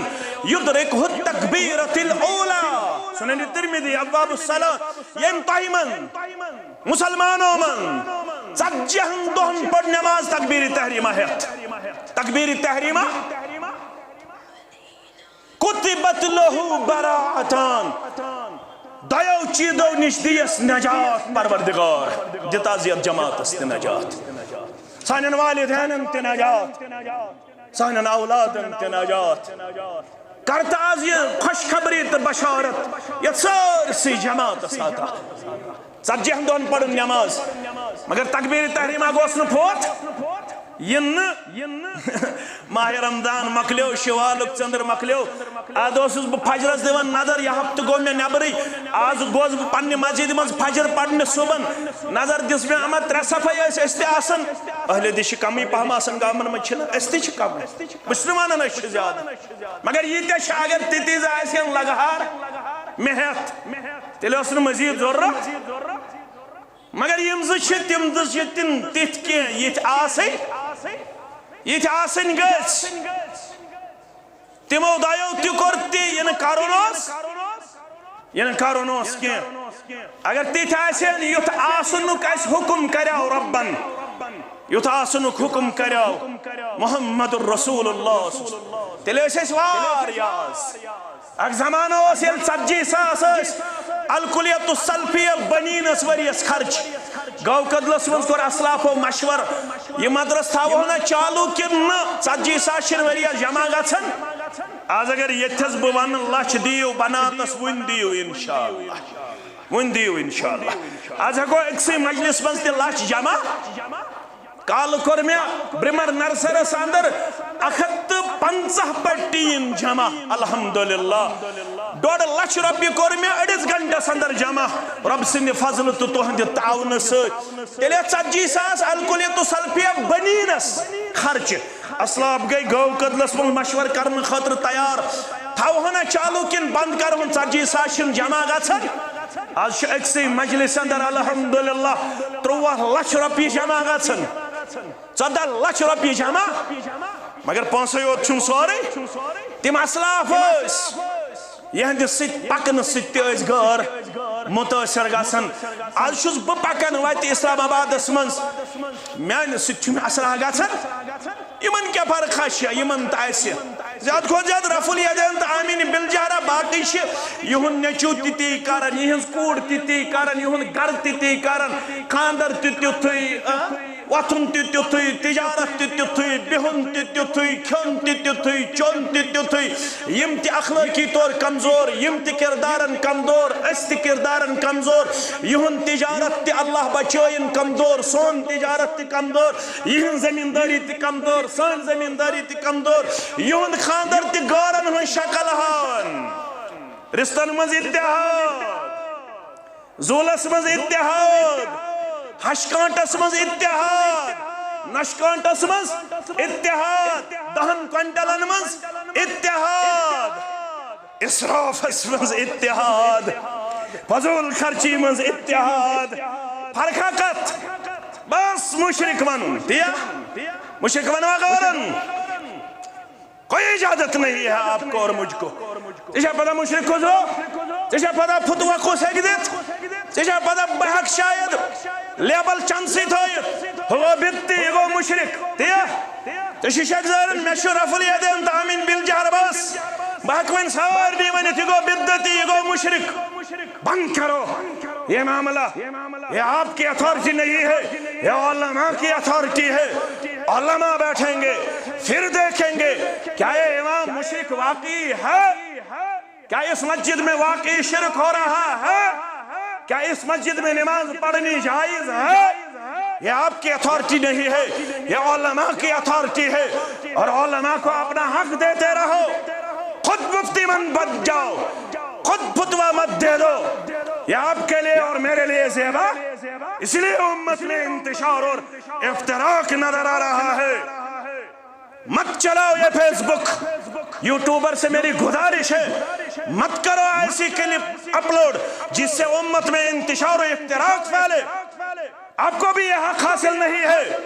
یدرکہ التکبیرۃ الاولی۔" سنن ترمذی، ابواب الصلاۃ۔ ییٚمۍ تۄہہِ منٛز، مسلمانو منٛز، ژتجی ہن دۄہن پٔر نماز تکبیر تحریمہ ہٮ۪تھ، تکبیر تحریمہ، کتبت لہ براءتان، دۄیو چیٖزو نِش دِیس نجات پروردگار۔ دِ تعزیت جماعتس تہِ نجات، سانٮ۪ن والدینن تہِ نجات، سانٮ۪ن اولادن تہِ نجات۔ کر تہٕ از یہِ خوشخبری تہٕ بشارت یتھ سٲرسٕے جماعتس عطا۔ ژتجی ہن دۄہن پرُن نماز، مگر تکبیر تحریمہ گوٚژھ نہٕ فوت یِنہٕ۔ ماہ رمضان مۄکلیو، شوالُک ژٔنٛدٕر مۄکلیو۔ از اوسُس بہٕ فجرس دِوان نظر، یہِ ہفتہٕ گوٚو مےٚ نٮ۪برٕے۔ از گوس بہٕ پننہِ مسجدِ منٛز فجر پرنہِ صُبحن۔ نظر دِژ مےٚ، اما ترٛےٚ صفے ٲسۍ أسۍ تہِ آسان۔ اہل حدیث چھِ کمٕے پہم آسان گامن منٛز، چھِنہٕ؟ أسۍ تہِ چھِ کمٕے۔ بہٕ چھُس نہٕ ونان أسۍ چھِ زیادٕ، مگر ییٖتیٛاہ چھِ، اگر تِتیٖژ آسہِ ہن لگہار مےٚ ہٮ۪تھ، تیٚلہِ ٲس نہٕ مزید ضروٗرت۔ مگر یِم زٕ چھِ، تِم زٕ چھِ تِم تِتھۍ کینٛہہ یِتھۍ آسٕنۍ، یِتھۍ آسٕنۍ گٔژھۍ۔ تِمو دۄیو تہِ کوٚر تہِ، یہِ نہٕ کرُن اوس، یہِ نہٕ کرُن اوس کینٛہہ۔ اگر تِتھۍ آسہِ ہن، یُتھ آسنُک اَسہِ حُکم کریو رۄبن، یُتھ آسنُک حُکم کریو محمد رسول اللہ، تیٚلہِ ٲسۍ أسۍ واریاہ آز۔ اکھ زمانہٕ اوس، ییٚلہِ ژتجی ساس ٲسۍ الکلیت السلفیہ بنیٖنس ؤریس خرچ۔ گوکدلس منٛز کوٚر اسلافو مشورٕ، یہِ مدرسہٕ تھاوہو نا چالو کِنہٕ نہٕ؟ ژتجی ساس چھِنہٕ ؤریس جمع گژھان۔ از اگر ییٚتھس بہٕ ونہٕ، لچھ دِیِو بناتس، وُنہِ دِیِو انشاءاللہ، وُنہِ دِیِو انشاءاللہ۔ از ہٮ۪کو أکسٕے مجلس منٛز تہِ لچھ جمع۔ کالہٕ کوٚر مےٚ برمر نرسرس اندر اکھ ہتھ تہٕ پنژاہ پٹین جمع، الحمدللہ۔ ڈۄڈ لچھ رۄپیہِ کوٚر مےٚ أڑِس گھنٹس اندر جمع، رۄب سٕنٛدِ فضلہٕ تہٕ تُہنٛدِ تعاونہٕ سۭتۍ۔ تیٚلہِ ژتجی ساس الکلیت السلفیہ بنیٖنس خرچہٕ۔ اسلاف گٔے گوکدلس منٛز مشورٕ کرنہٕ خٲطرٕ تیار، تھاوہون چالو کِنہٕ بند کرہون؟ ژتجی ساس چھِنہٕ جمع گژھان۔ از چھِ أکسٕے مجلس اندر الحمدللہ ترٛواہ لچھ رۄپیہِ جمع گژھان، ژۄدہ لچھ رۄپیہِ جمع۔ مگر پونسے یوت چھُنہٕ سورُے۔ تِم اسلاف ٲسۍ، یِہنٛدِ سۭتۍ پکنہٕ سۭتۍ تہِ ٲسۍ غٲر۔ متٲثر گژھان۔ از چھُس بہٕ پکان وتہِ اسلام آبادس منٛز، میانہِ سۭتۍ چھُ مےٚ اصلاح گژھان۔ یِمن کیٛاہ فرقہ چھےٚ، یِمن تہٕ اسہِ؟ زیادٕ کھۄتہٕ زیادٕ رفع الیدین تہٕ آمین بالجہر۔ باقٕے چھِ یِہُنٛد نیٚچو تہِ تی کران، یِہٕنٛز کوٗر تہِ تی کران، یِہُنٛد گرٕ تہِ تی کران، خانٛدر تہِ تیُتھُے، آ، وۄتھُن تہِ تیُتھُے، تجارت تہِ تیُتھُے، بِہُن تہِ تیُتھُے، کھیوٚن تہِ تیُتھُے، چیوٚن تہِ تیُتھُے۔ یِم تہِ اخلٲقی طور کمزور، یِم تہِ کردارن کمزور، أسۍ تہِ کردارن کمزور۔ یِہُنٛد تجارت تہِ اللہ بچٲیِن کمزور، سون تجارت تہِ کمزور، یِہٕنٛز زمیٖندٲری تہِ کمزور، سٲنۍ زمیٖندٲری تہِ کمزور، یِہُنٛد خانٛدر تہِ غٲرن ہٕنٛز شکل ہاوان۔ رِستن منٛز اتحاد، زولس منٛز اتحاد، ہشکانٹس منٛز اتحاد، نشکانٹس منٛز اتحاد، دہن کوینٹلن منٛز اتحاد، اسرافس منٛز اتحاد، فضول خرچی منٛز اتحاد۔ فرقہ کتھ؟ بس مشرک ونُن، تی یا؟ مشرک ونوا غٲرن۔ کوئی اجازت نہیں ہے آپ کو اور مجھ کو۔ ژےٚ چھا پتہ مشرک کُس گوٚو؟ ژےٚ چھا پتہ فتویٰ کُس ہیٚکہِ دِتھ؟ ژےٚ چھا پتہ بہٕ ہیٚکہٕ شاید لیبل چندسٕے تھٲیِتھ؟ ہُہ گوٚو بدعتی، یہِ گوٚو مشرک۔ تی یا؟ ژےٚ چھُے شک ظٲہرن، مےٚ چھُ رفع الیدین تہٕ آمین بالجہر بس۔ بہٕ ہیٚکہٕ وۄنۍ سارنٕے ؤنِتھ، یہِ گوٚو بدعتی، یہِ گوٚو مشرک۔ بند کرو یہ معاملہ، یہ آپ کی اتھارٹی نہیں ہے، یہ علماء کی اتھارٹی ہے۔ علماء بیٹھیں گے، پھر دیکھیں گے کیا یہ امام مشرک واقعی ہے، کیا اس مسجد میں واقعی شرک ہو رہا ہے، کیا اس مسجد میں نماز پڑھنی جائز ہے۔ یہ آپ کی اتھارٹی نہیں ہے، یہ علماء کی اتھارٹی ہے، اور علماء کو اپنا حق دیتے رہو۔ خود مفتی من بن جاؤ، خود فتویٰ مت دے دو، یہ آپ کے لیے اور میرے لیے زیبا، اس لیے امت میں انتشار اور افتراق نظر آ رہا ہے۔ مت چلاؤ یہ فیس بک، یوٹیوبر سے میری گزارش ہے، مت کرو ایسی کلپ اپلوڈ جس سے امت میں انتشار و افتراق پھیلے۔ آپ کو بھی یہ حق حاصل نہیں ہے۔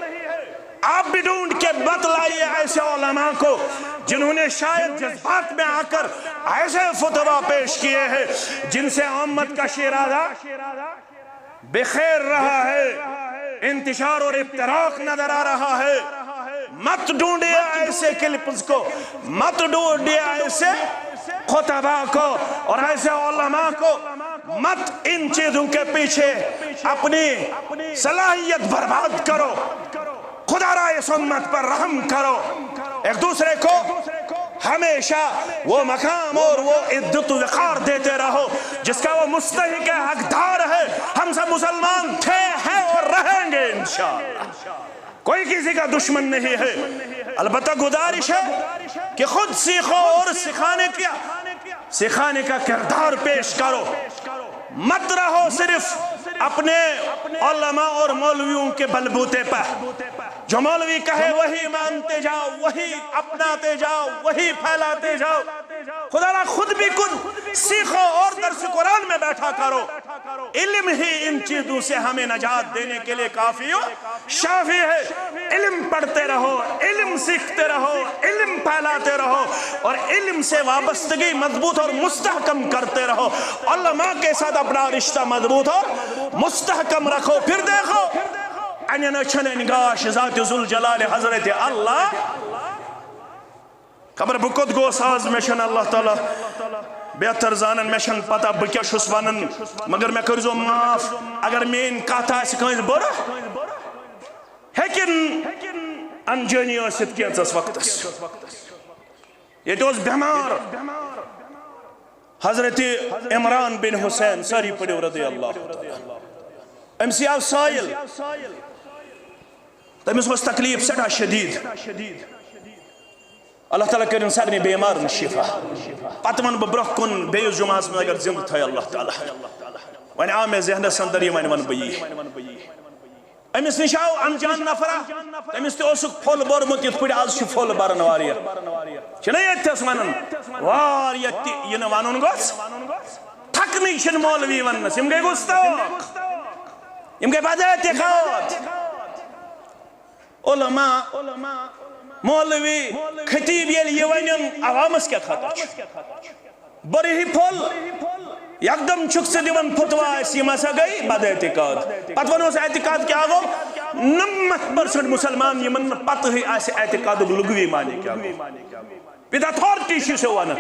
آپ بھی ڈھونڈ کے مت لائیے ایسے علماء کو جنہوں نے شاید جذبات میں آ کر ایسے فتویٰ پیش کیے ہیں جن سے امت کا شیرازہ بخیر رہا ہے، انتشار اور افتراق نظر آ رہا ہے۔ مت ڈھونڈیے ایسے کلپس کو، مت ڈھونڈیے ایسے خطبا کو اور ایسے علماء کو، مت ان چیزوں کے پیچھے اپنی صلاحیت برباد کرو۔ خدا را اس امت پر رحم کرو۔ ایک دوسرے کو ہمیشہ وہ مقام اور وہ عزت و وقار دیتے رہو جس کا وہ مستحق ہے، حقدار ہے۔ ہم سب مسلمان تھے، ہیں اور رہیں گے انشاءاللہ۔ کوئی کسی کا دشمن نہیں ہے۔ البتہ گزارش ہے کہ خود سیکھو اور سکھانے کا، سکھانے کا کردار پیش کرو۔ مت رہو صرف اپنے علماء اور مولویوں کے بلبوتے پر۔ جو مولوی کہے وہی مانتے جاؤ، وہی اپناتے جاؤ، وہی پھیلاتے جاؤ۔ خدا را خود بھی کچھ سیکھو اور درس قرآن میں بیٹھا کرو۔ علم ہی ان چیزوں سے ہمیں نجات دینے کے لیے کافی ہو، شافی ہے۔ علم پڑھتے رہو، علم سیکھتے رہو، علم پھیلاتے رہو اور علم سے وابستگی مضبوط اور مستحکم کرتے رہو۔ علماء کے ساتھ اپنا رشتہ مضبوط اور مستحکم رکھو۔ پھر دیکھو، انن اچھن ان گاش ذات ذوالجلال حضرت اللہ۔ خبر بہٕ کوٚت گوس آز، مےٚ چھَنہٕ اللہ تعالیٰ بہتر زانان، مےٚ چھَنہٕ پتہ بہٕ کیٛاہ چھُس وَنان، مگر مےٚ کٔرۍزیو معاف اگر میٛٲنۍ کَتھ آسہِ کٲنٛسہِ بُرٕ۔ ہیٚکِن انجٲنی ٲسِتھ کینٛژَس وقتَس۔ ییٚتہِ اوس بٮ۪مار حضرت عمران بن حسین، سٲری پٔرِو رضی اللہ تعالیٰ عنہ۔ أمۍ سٕے آو سایِل، تٔمِس اوس تکلیٖف سٮ۪ٹھاہ شدیٖد۔ اللہ تعالیٰ کٔرِن سارنٕے بیمارن شفا۔ پتہٕ وَنہٕ بہٕ برٛونٛہہ کُن بیٚیِس جمعہس منٛز اگر زِندٕ تھٲے اللہ تعالیٰ۔ وۄنۍ آو مےٚ ذہنس اندر یہِ، وۄنۍ وَنہٕ بہٕ یی۔ أمِس نِش آو انجان نفرا، تٔمِس تہِ اوسُکھ پھوٚل بوٚرمُت، یِتھ پٲٹھۍ آز چھُ پھوٚل بَرَن واریاہ۔ چھِنہ ییٚتھَس وَنان، واریاہ تہِ یہِ نہٕ وَنُن گوٚژھ۔ تھَکنٕے چھِنہٕ مولوی وَننَس، یِم گٔے گُستاخ، یِم گٔے بَدعتِ خاط۔ علماء، مولوی، خطیب ییٚلہِ یہِ وَنن، عوامس کیٛاہ خطا چھُ؟ بٔرِہی پھوٚل۔ یکدم چھُکھ ژٕ دِوان فتوا اَسہِ، یِم ہسا گٔے بد اعتقاد۔ پتہٕ وَنوس اعتقاد کیٛاہ گوٚو؟ نَمَتھ پٔرسَنٹ مُسلمان یِمن نہٕ پتہٕے آسہِ اعتقادُک لغوی معنی کیٛاہ گوٚو۔ With authority چھُ سُہ وَنان۔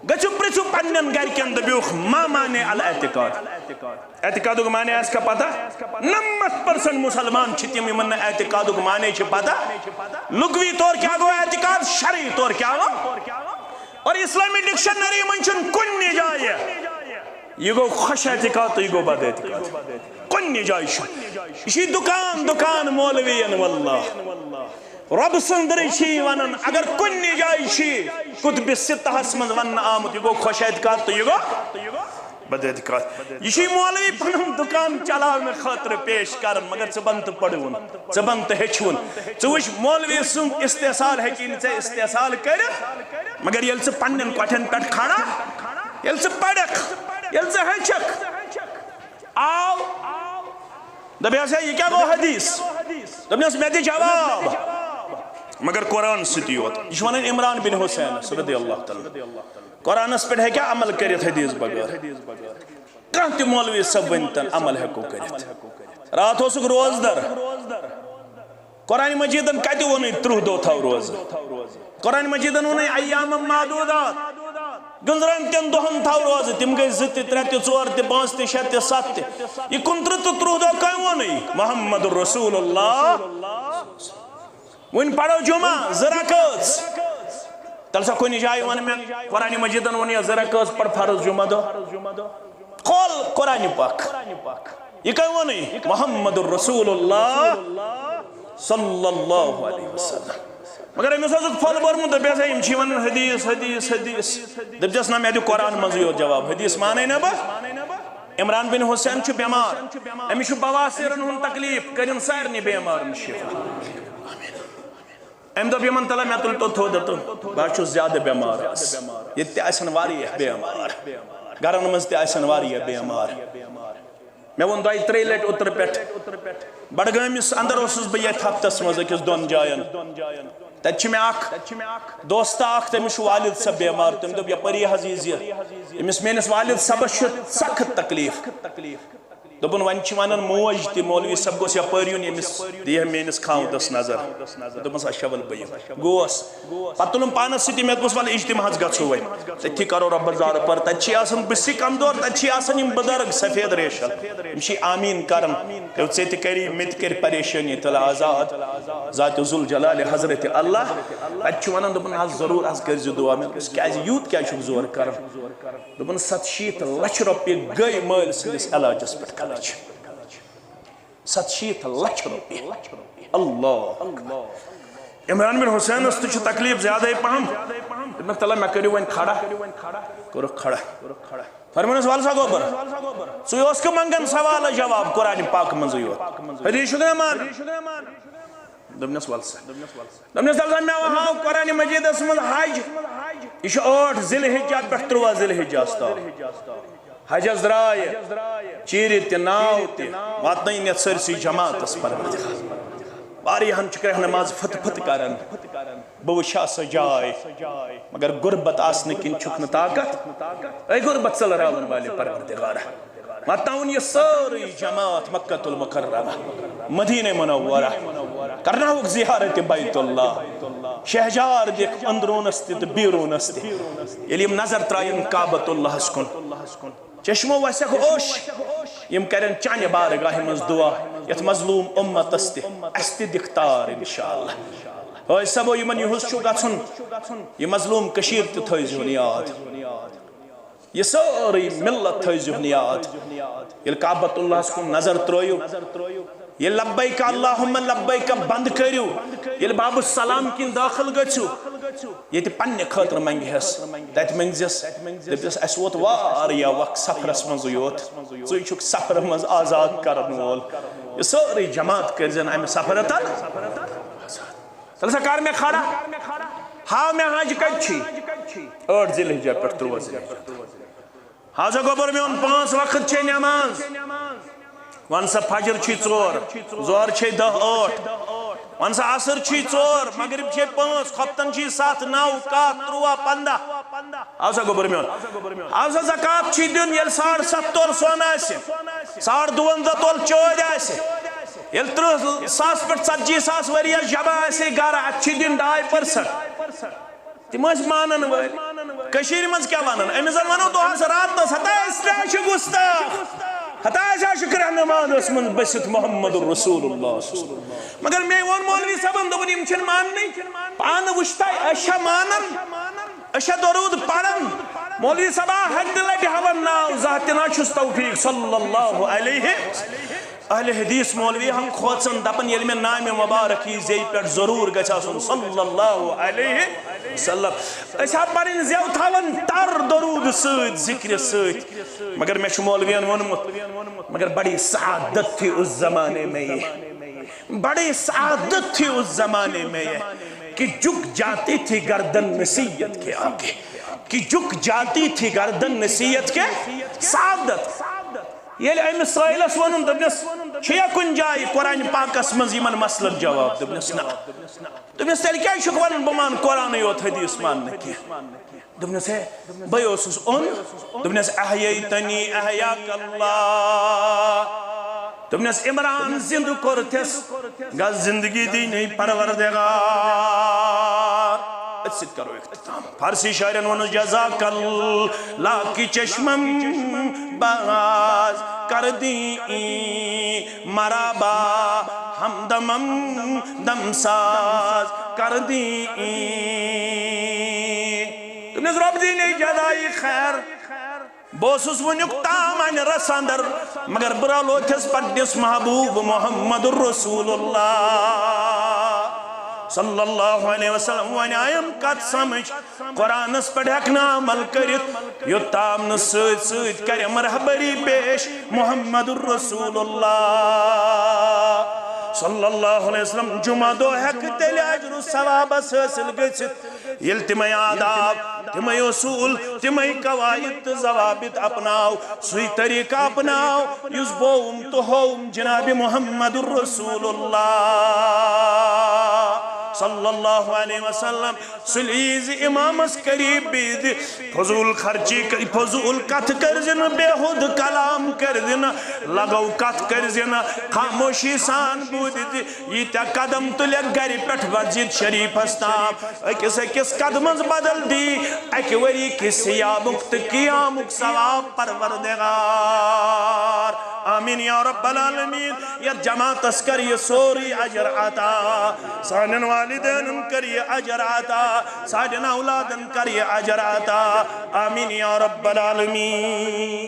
گٔژھِو پرٛژھِو پننٮ۪ن گرِکٮ۪ن، دٔپِوکھ، ما معنی الاعتقاد؟ اعتقادُک معنی آسہِ کھا پتہ؟ نَمَتھ پٔرسَنٹ مُسلمان چھِ تِم یِمن نہٕ اعتقادُک معنی چھِ پتہ۔ لغوی طور کیٛاہ گوٚو اعتقاد، شرعی طور کیٛاہ گوٚو؟ اور اسلامی ڈکشنری منٛز چھُنہٕ کُنہِ جایہِ یہِ گوٚو خۄش اعتقاد تہٕ یہِ گوٚو بد اعتقاد۔ کُنہِ جایہِ چھُ۔ یہِ چھُ دُکان دُکان مولوین، واللہ۔ رۄبہٕ سٕنٛدرٕے چھِ یہِ وَنان، اگر کُنہِ جایہِ چھِ قطب ستہس منٛز وَننہٕ آمُت، یہِ گوٚو خۄش اعتقاد تہٕ یہِ گوٚو بد اعتقاد۔ یہِ چھُ مولوی پنُن دُکان چلاونہٕ خٲطرٕ پیش کران، مگر ژٕ بن تہٕ پڑھوُن، ژٕ بن تہٕ ہیٚچھوُن۔ ژٕ وٕچھ، مولوی سُنٛد استحصال ہیٚکہِ نہٕ ژےٚ استحصال کٔرِتھ، مگر ییٚلہِ ژٕ پننٮ۪ن کۄٹھٮ۪ن پٮ۪ٹھ کھڑا، ییٚلہِ ژٕ پرکھ، ییٚلہِ ژٕ ہیٚچھکھ، آو۔ دوٚپیس، "ہے، یہِ کیٛاہ گوٚو حدیث؟" دوٚپنس، "مےٚ دِ جواب، مگر قرآن سۭتی یوت۔" یہِ چھُ ونان عمران بن حسین رضی اللہ تعالیٰ عنہ۔ قرآنس پٮ۪ٹھ ہیٚکیٛاہ عمل کٔرِتھ حدیث بغٲر؟ کانٛہہ تہِ مولوی صٲب ؤنۍتن، عمل ہٮ۪کو کٔرِتھ۔ راتھ اوسُکھ روزدر۔ قرآن مجیدن کتہِ ووٚنُے ترٕٛہ دۄہ تھاو روزٕ؟ قرآن مجیدن ووٚنُے ایام معدودات، گٔنزران کٮ۪ن دۄہن تھاو روزٕ۔ تِم گٔے زٕ تہِ، ترٛےٚ تہِ، ژور تہِ، پانٛژھ تہِ، شےٚ تہِ، ستھ تہِ۔ یہِ کُنترٕٛہ تہٕ ترٕٛہ دۄہ کٔمۍ ووٚنُے؟ محمد رسول اللہ۔ وۄنۍ پرو جمعہ زٕ رکٲژ۔ تیٚلہِ چھا کُنہِ جایہِ وَنہٕ مےٚ قرآن مجیدن ووٚن یا زٕ رکٲژ پَر فرض جمعہ دۄہ؟ کھول قرآن پاک۔ یہِ کٔمۍ ووٚنُے؟ محمد رسول اللہ صلی اللہ علیہ وسلم۔ مگر أمِس اوسُکھ پھۄل بوٚرمُت، دوٚپیس، "ہے، یِم چھِ وَنان حدیث، حدیث، حدیث۔" دوٚپزٮ۪س، "نہ، مےٚ دِ قرآن منٛزٕے یوت جواب، حدیث مانَے نہ بہٕ۔" عمران بن حسین چھُ بٮ۪مار، أمِس چھُ بواسیرن ہُنٛد تکلیٖف، کٔرِن سارنٕے بٮ۪مارن شفا۔ أمۍ دوٚپ یِمن، "تَلہ مےٚ تُلۍ تو تھوٚد تہٕ بہٕ حظ چھُس زیادٕ بٮ۪مار آز۔ ییٚتہِ تہِ آسن واریاہ بٮ۪مار، گرن منٛز تہِ آسن واریاہ بٮ۪مار۔" مےٚ ووٚن دۄیہِ ترٛیٚیہِ لٹہِ اوترٕ پٮ۪ٹھ، بڈگٲمِس اندر اوسُس بہٕ یتھ ہفتس منٛز أکِس دۄن جاین۔ تتہِ چھِ مےٚ اکھ دوستہ اکھ، تٔمِس چھُ والد صٲب بٮ۪مار۔ تٔمۍ دوٚپ، "یپٲری حظ ییٖزِ، أمِس میٲنِس والد صٲبس چھُ سخت تکلیٖف۔" دوٚپُن، "وۄنۍ چھِ وَنان موج تہِ، مولوی صٲب گوٚژھ یَپٲرۍ یُن، ییٚمِس دِیہِ ہا میٛٲنِس خاوندَس نظر۔" دوٚپمَس، "اچھا، وَلہٕ بہٕ یِمہٕ۔" گوس۔ پَتہٕ تُلُم پانَس سۭتۍ، مےٚ دوٚپمَس، "وَلہٕ اجتماعَس گژھو وۄنۍ۔ تٔتھی کَرو رۄبَس زارٕ پر۔ تَتہِ چھِ آسان بٔسِتھ کمزور، تَتہِ چھِ آسان یِم بُزرگ سفید ریشَن۔ یِم چھِ آمیٖن کَران۔ یہِ ژےٚ تہِ کَری، مےٚ تہِ کَرِ پریشٲنی تہٕ آزاد ذاتِ ذوالجلال حضرت اللہ۔" تَتہِ چھُ وَنان، دوٚپُن، "حظ ضروٗر حظ کٔرۍزِ دُعا۔" مےٚ دوٚپمَس، "کیٛازِ یوٗت کیٛازِ چھُکھ زورٕ کَران؟" دوٚپُن، "ستشیٖتھ لچھ رۄپیہِ گٔے مٲلۍ سٕنٛدِس علاجس پٮ۪ٹھ خرٕچ۔ ستشیٖتھ لچھ رۄپیہِ۔" اللہ اکبر۔ عمران بن حسینس تہِ چھُ تکلیٖف زیادَے پہم۔ دوٚپنَکھ، "تَلہ مےٚ کٔرِو وۄنۍ کھڑا۔" کوٚرُکھ کھڑا۔ فرموونَس، "وَل سا گوٚبُر، ژٕ اوسکھٕ منٛگان سوالس جواب قرآن پاک منٛزٕے یوت؟ حدیث چھُکھ نہ مانان؟" دوٚپنَس، "وَل سا۔" دوٚپنَس، "تَلہٕ سا مےٚ ہاو قرآن مجیدس منٛز حج۔ یہِ چھُ ٲٹھ ذی الحجہ پٮ۪ٹھ تُرٛواہ ذی الحجہ تام۔ حجس درٛاے چیٖرِ تہِ ناو تہِ، واتنٲیِن یَتھ سٲرسٕے جماعتس پروردگار۔" واریاہن چھُ کرٛہنہٕ منٛز پھٕتہٕ پھٕتہٕ کران۔ بہٕ وٕچھِ ہا سۄ جاے، مگر غربت آسنہٕ کِنۍ چھُکھ نہٕ طاقت۔ اے غربت ژٔلراون والہِ پروردگارا، واتناوُن یہِ سٲرٕے جماعت مکہ المکرمہ، مدینہ منورہ، کرناوُکھ زیارت بیت اللہ، شہجار دِکھ اندروٗنس تہِ تہٕ بیروٗنس تہِ۔ ییٚلہِ یِم نظر ترٛایَن کعبۃ اللہس کُن، چشمو وسکھ اوش، یِم کرن چانہِ بارگاہہِ منٛز دعا، یتھ مظلوم امتس تہِ، اسہِ تہِ دِکھ تار انشاءاللہ۔ حٲج صٲبو، یِمن یِہُس چھُ گژھُن، یہِ مظلوم کٔشیٖر تہِ تھٲوزِہُن یاد، یہِ سٲرٕے ملت تھٲوزِہُن یاد۔ ییٚلہِ کعبۃ اللہس کُن نظر ترٲیِو، ییٚلہِ لبیک اللہم لبیک بند کٔرِو، ییٚلہِ باب السلام کِنۍ دٲخل گٔژھِو، ییٚتہِ پننہِ خٲطرٕ منگہِ ہس، تتہِ منگزٮ۪س، دٔپزٮ۪س، "اسہِ ووت واریاہ وق سفرس منٛزٕے یوت، ژٕے چھُکھ سفرٕ منٛز آزاد کرن وول۔ یہِ سٲرٕے جماعت کٔرزٮ۪ن امہِ سفرٕ تل آزاد۔" تیٚلہِ سا کر مےٚ کھڑا، ہاو مےٚ حج کتہِ چھی؟ ٲٹھ ذی الحجہ پٮ۪ٹھ تُرٛواہ ذی الحجہ۔ حاضہ گوٚبُر میون، پانٛژھ وقت چھے نماز۔ وَن سا فجر چھی ژور، ظہر چھے دَہ ٲٹھ۔ وَن سا عصر چھی ژور، مغرب چھے پانٛژھ، خۄفتن چھی ستھ، نو، کاہ، تُرٛواہ، پنٛداہ۔ آو سا گوٚبُر میون؟ آو سا زکات چھی دیُن، ییٚلہِ ساڑ ستھ تول سۄن آسہِ، ساڑ دُوَنزاہ تول چٲدۍ آسہِ، ییٚلہِ ترٕٛہ ساس پٮ۪ٹھ ژتجی ساس ؤرِیَس جمع آسہِ گرٕ، اَتھ چھی دیُن ڈاے پٔرسنٹ۔ تِم ٲسۍ مانن وٲلۍ۔ کٔشیٖرِ منٛز کیٛاہ وَنان؟ أمِس زَن وَنو دۄہَس راتَس، ہتا أسۍ تہِ چھِ گُستاخ، ہتا أسۍ چھِ کرٛہنہٕ وانَس منٛز بٔسِتھ محمد رسول اللہ۔ مگر مےٚ ووٚن مولوی صٲبَن، دوٚپُن، یِم چھِنہٕ ماننٕے۔ پانہٕ وٕچھتَے، أسۍ چھا مانان؟ أسۍ چھا درود پران؟ مولوی صٲبا، ہتہِ لٹہِ ہاوان ناو، زانٛہہ تہِ نہ چھُس توفیق صلی اللہ علیہ۔ اہل حدیث مولوی ہم کھوژان، دپان، ییٚلہِ مےٚ نامِ مبارک یی زیٚیہِ پٮ۪ٹھ، ضروٗر گژھِ آسُن صلی اللہ علیہ وسلم۔ أسۍ ہا پرٕنۍ زٮ۪و تھاوان تر درود سۭتۍ، ذکرِ سۭتۍ۔ مگر مےٚ چھُ مولوین ووٚنمُت، مگر بڑی سعادت تھی اس زمانے میں یہ، بڑی سعادت تھی اس زمانے میں یہ، کہ جھک جاتی تھی گردن نصیحت کے آگے، کہ جھک جاتی تھی گردن نصیحت کے۔ سعادت۔ ییٚلہِ أمِس سٲیلَس ووٚنُن، دوٚپنَس، چھُیا کُنہِ جایہِ قرآنِ پاکَس منٛز یِمَن مسلن جواب؟ دوٚپنَس، نہ۔ دوٚپنَس، تیٚلہِ کیٛازِ چھُکھ وَنان بہٕ مانہٕ قرآنٕے یوت، حدیث مانہٕ نہٕ کینٛہہ؟ دوٚپنَس، ہے، بہٕ اوسُس اوٚن۔ دوٚپنَس، احییتنی احیاک اللہ۔ دوٚپنَس، عمران زِندٕ کوٚرتھَس، گژھ زندگی دِنۍ پروردگار۔ أتھۍ سۭتۍ کرو اختتام۔ فارسی شاعرن ووٚنُس، جزاک اللہ کی چشمم باز کر دی مرابا، ہمدمم دمساز کر دی۔ دوٚپنَس، رۄب دِیِن جزایہِ خیر۔ بہٕ اوسُس وٕنیُک تام اَنہِ رَس اَندَر، مگر بہٕ رلوتھس پننِس محبوب محمد رسول اللہ صلی اللہ علیہ وسلم۔ وۄنۍ آیم کتھ سمجھ، قرآنس پٮ۪ٹھ ہٮ۪کہٕ نہٕ عمل کٔرِتھ، یوٚت تام نہٕ سۭتۍ سۭتۍ کرٮ۪م رہبری پیش محمد رسول اللہ صلی اللہ علیہ وسلم۔ جمعہ دۄہ ہٮ۪کہٕ تیٚلہِ اجر و ثوابس حٲصِل گٔژھِتھ، ییٚلہِ تِمے آداب، تِمے اصوٗل، تِمے قواعد تہٕ ضوابط اپناو، سُے طریقہٕ اپناو، یُس بووُم تہٕ ہووُم جناب محمد رسول اللہ صلی اللہ علیہ وسلم۔ سُلہِ ییٖزِ امامس قریب، بیٚیہِ دِ فضوٗل خرچی، فضوٗل کتھٕ کٔرزِ نہٕ، بیہود کلام کٔرزِ نہٕ، لغو کتھٕ کٔرزِ نہٕ، خاموشی سان بوٗزِ تہِ۔ ییٖتیٛاہ قدم تُلٮ۪کھ گرِ پٮ۪ٹھ مسجد شریفس تام، أکِس أکِس قدمس بدل دی اکہِ ؤری کِس صیامُک تہٕ قیامُک ثواب پروردگار۔ آمین یا رب العالمین۔ یتھ جماعتس کر یہِ سورُے اجر عطا، سانٮ۪ن والدینن کر یہِ اجر عطا، سانٮ۪ن اولادن کر یہِ اجر عطا۔ آمین یا رب العالمین۔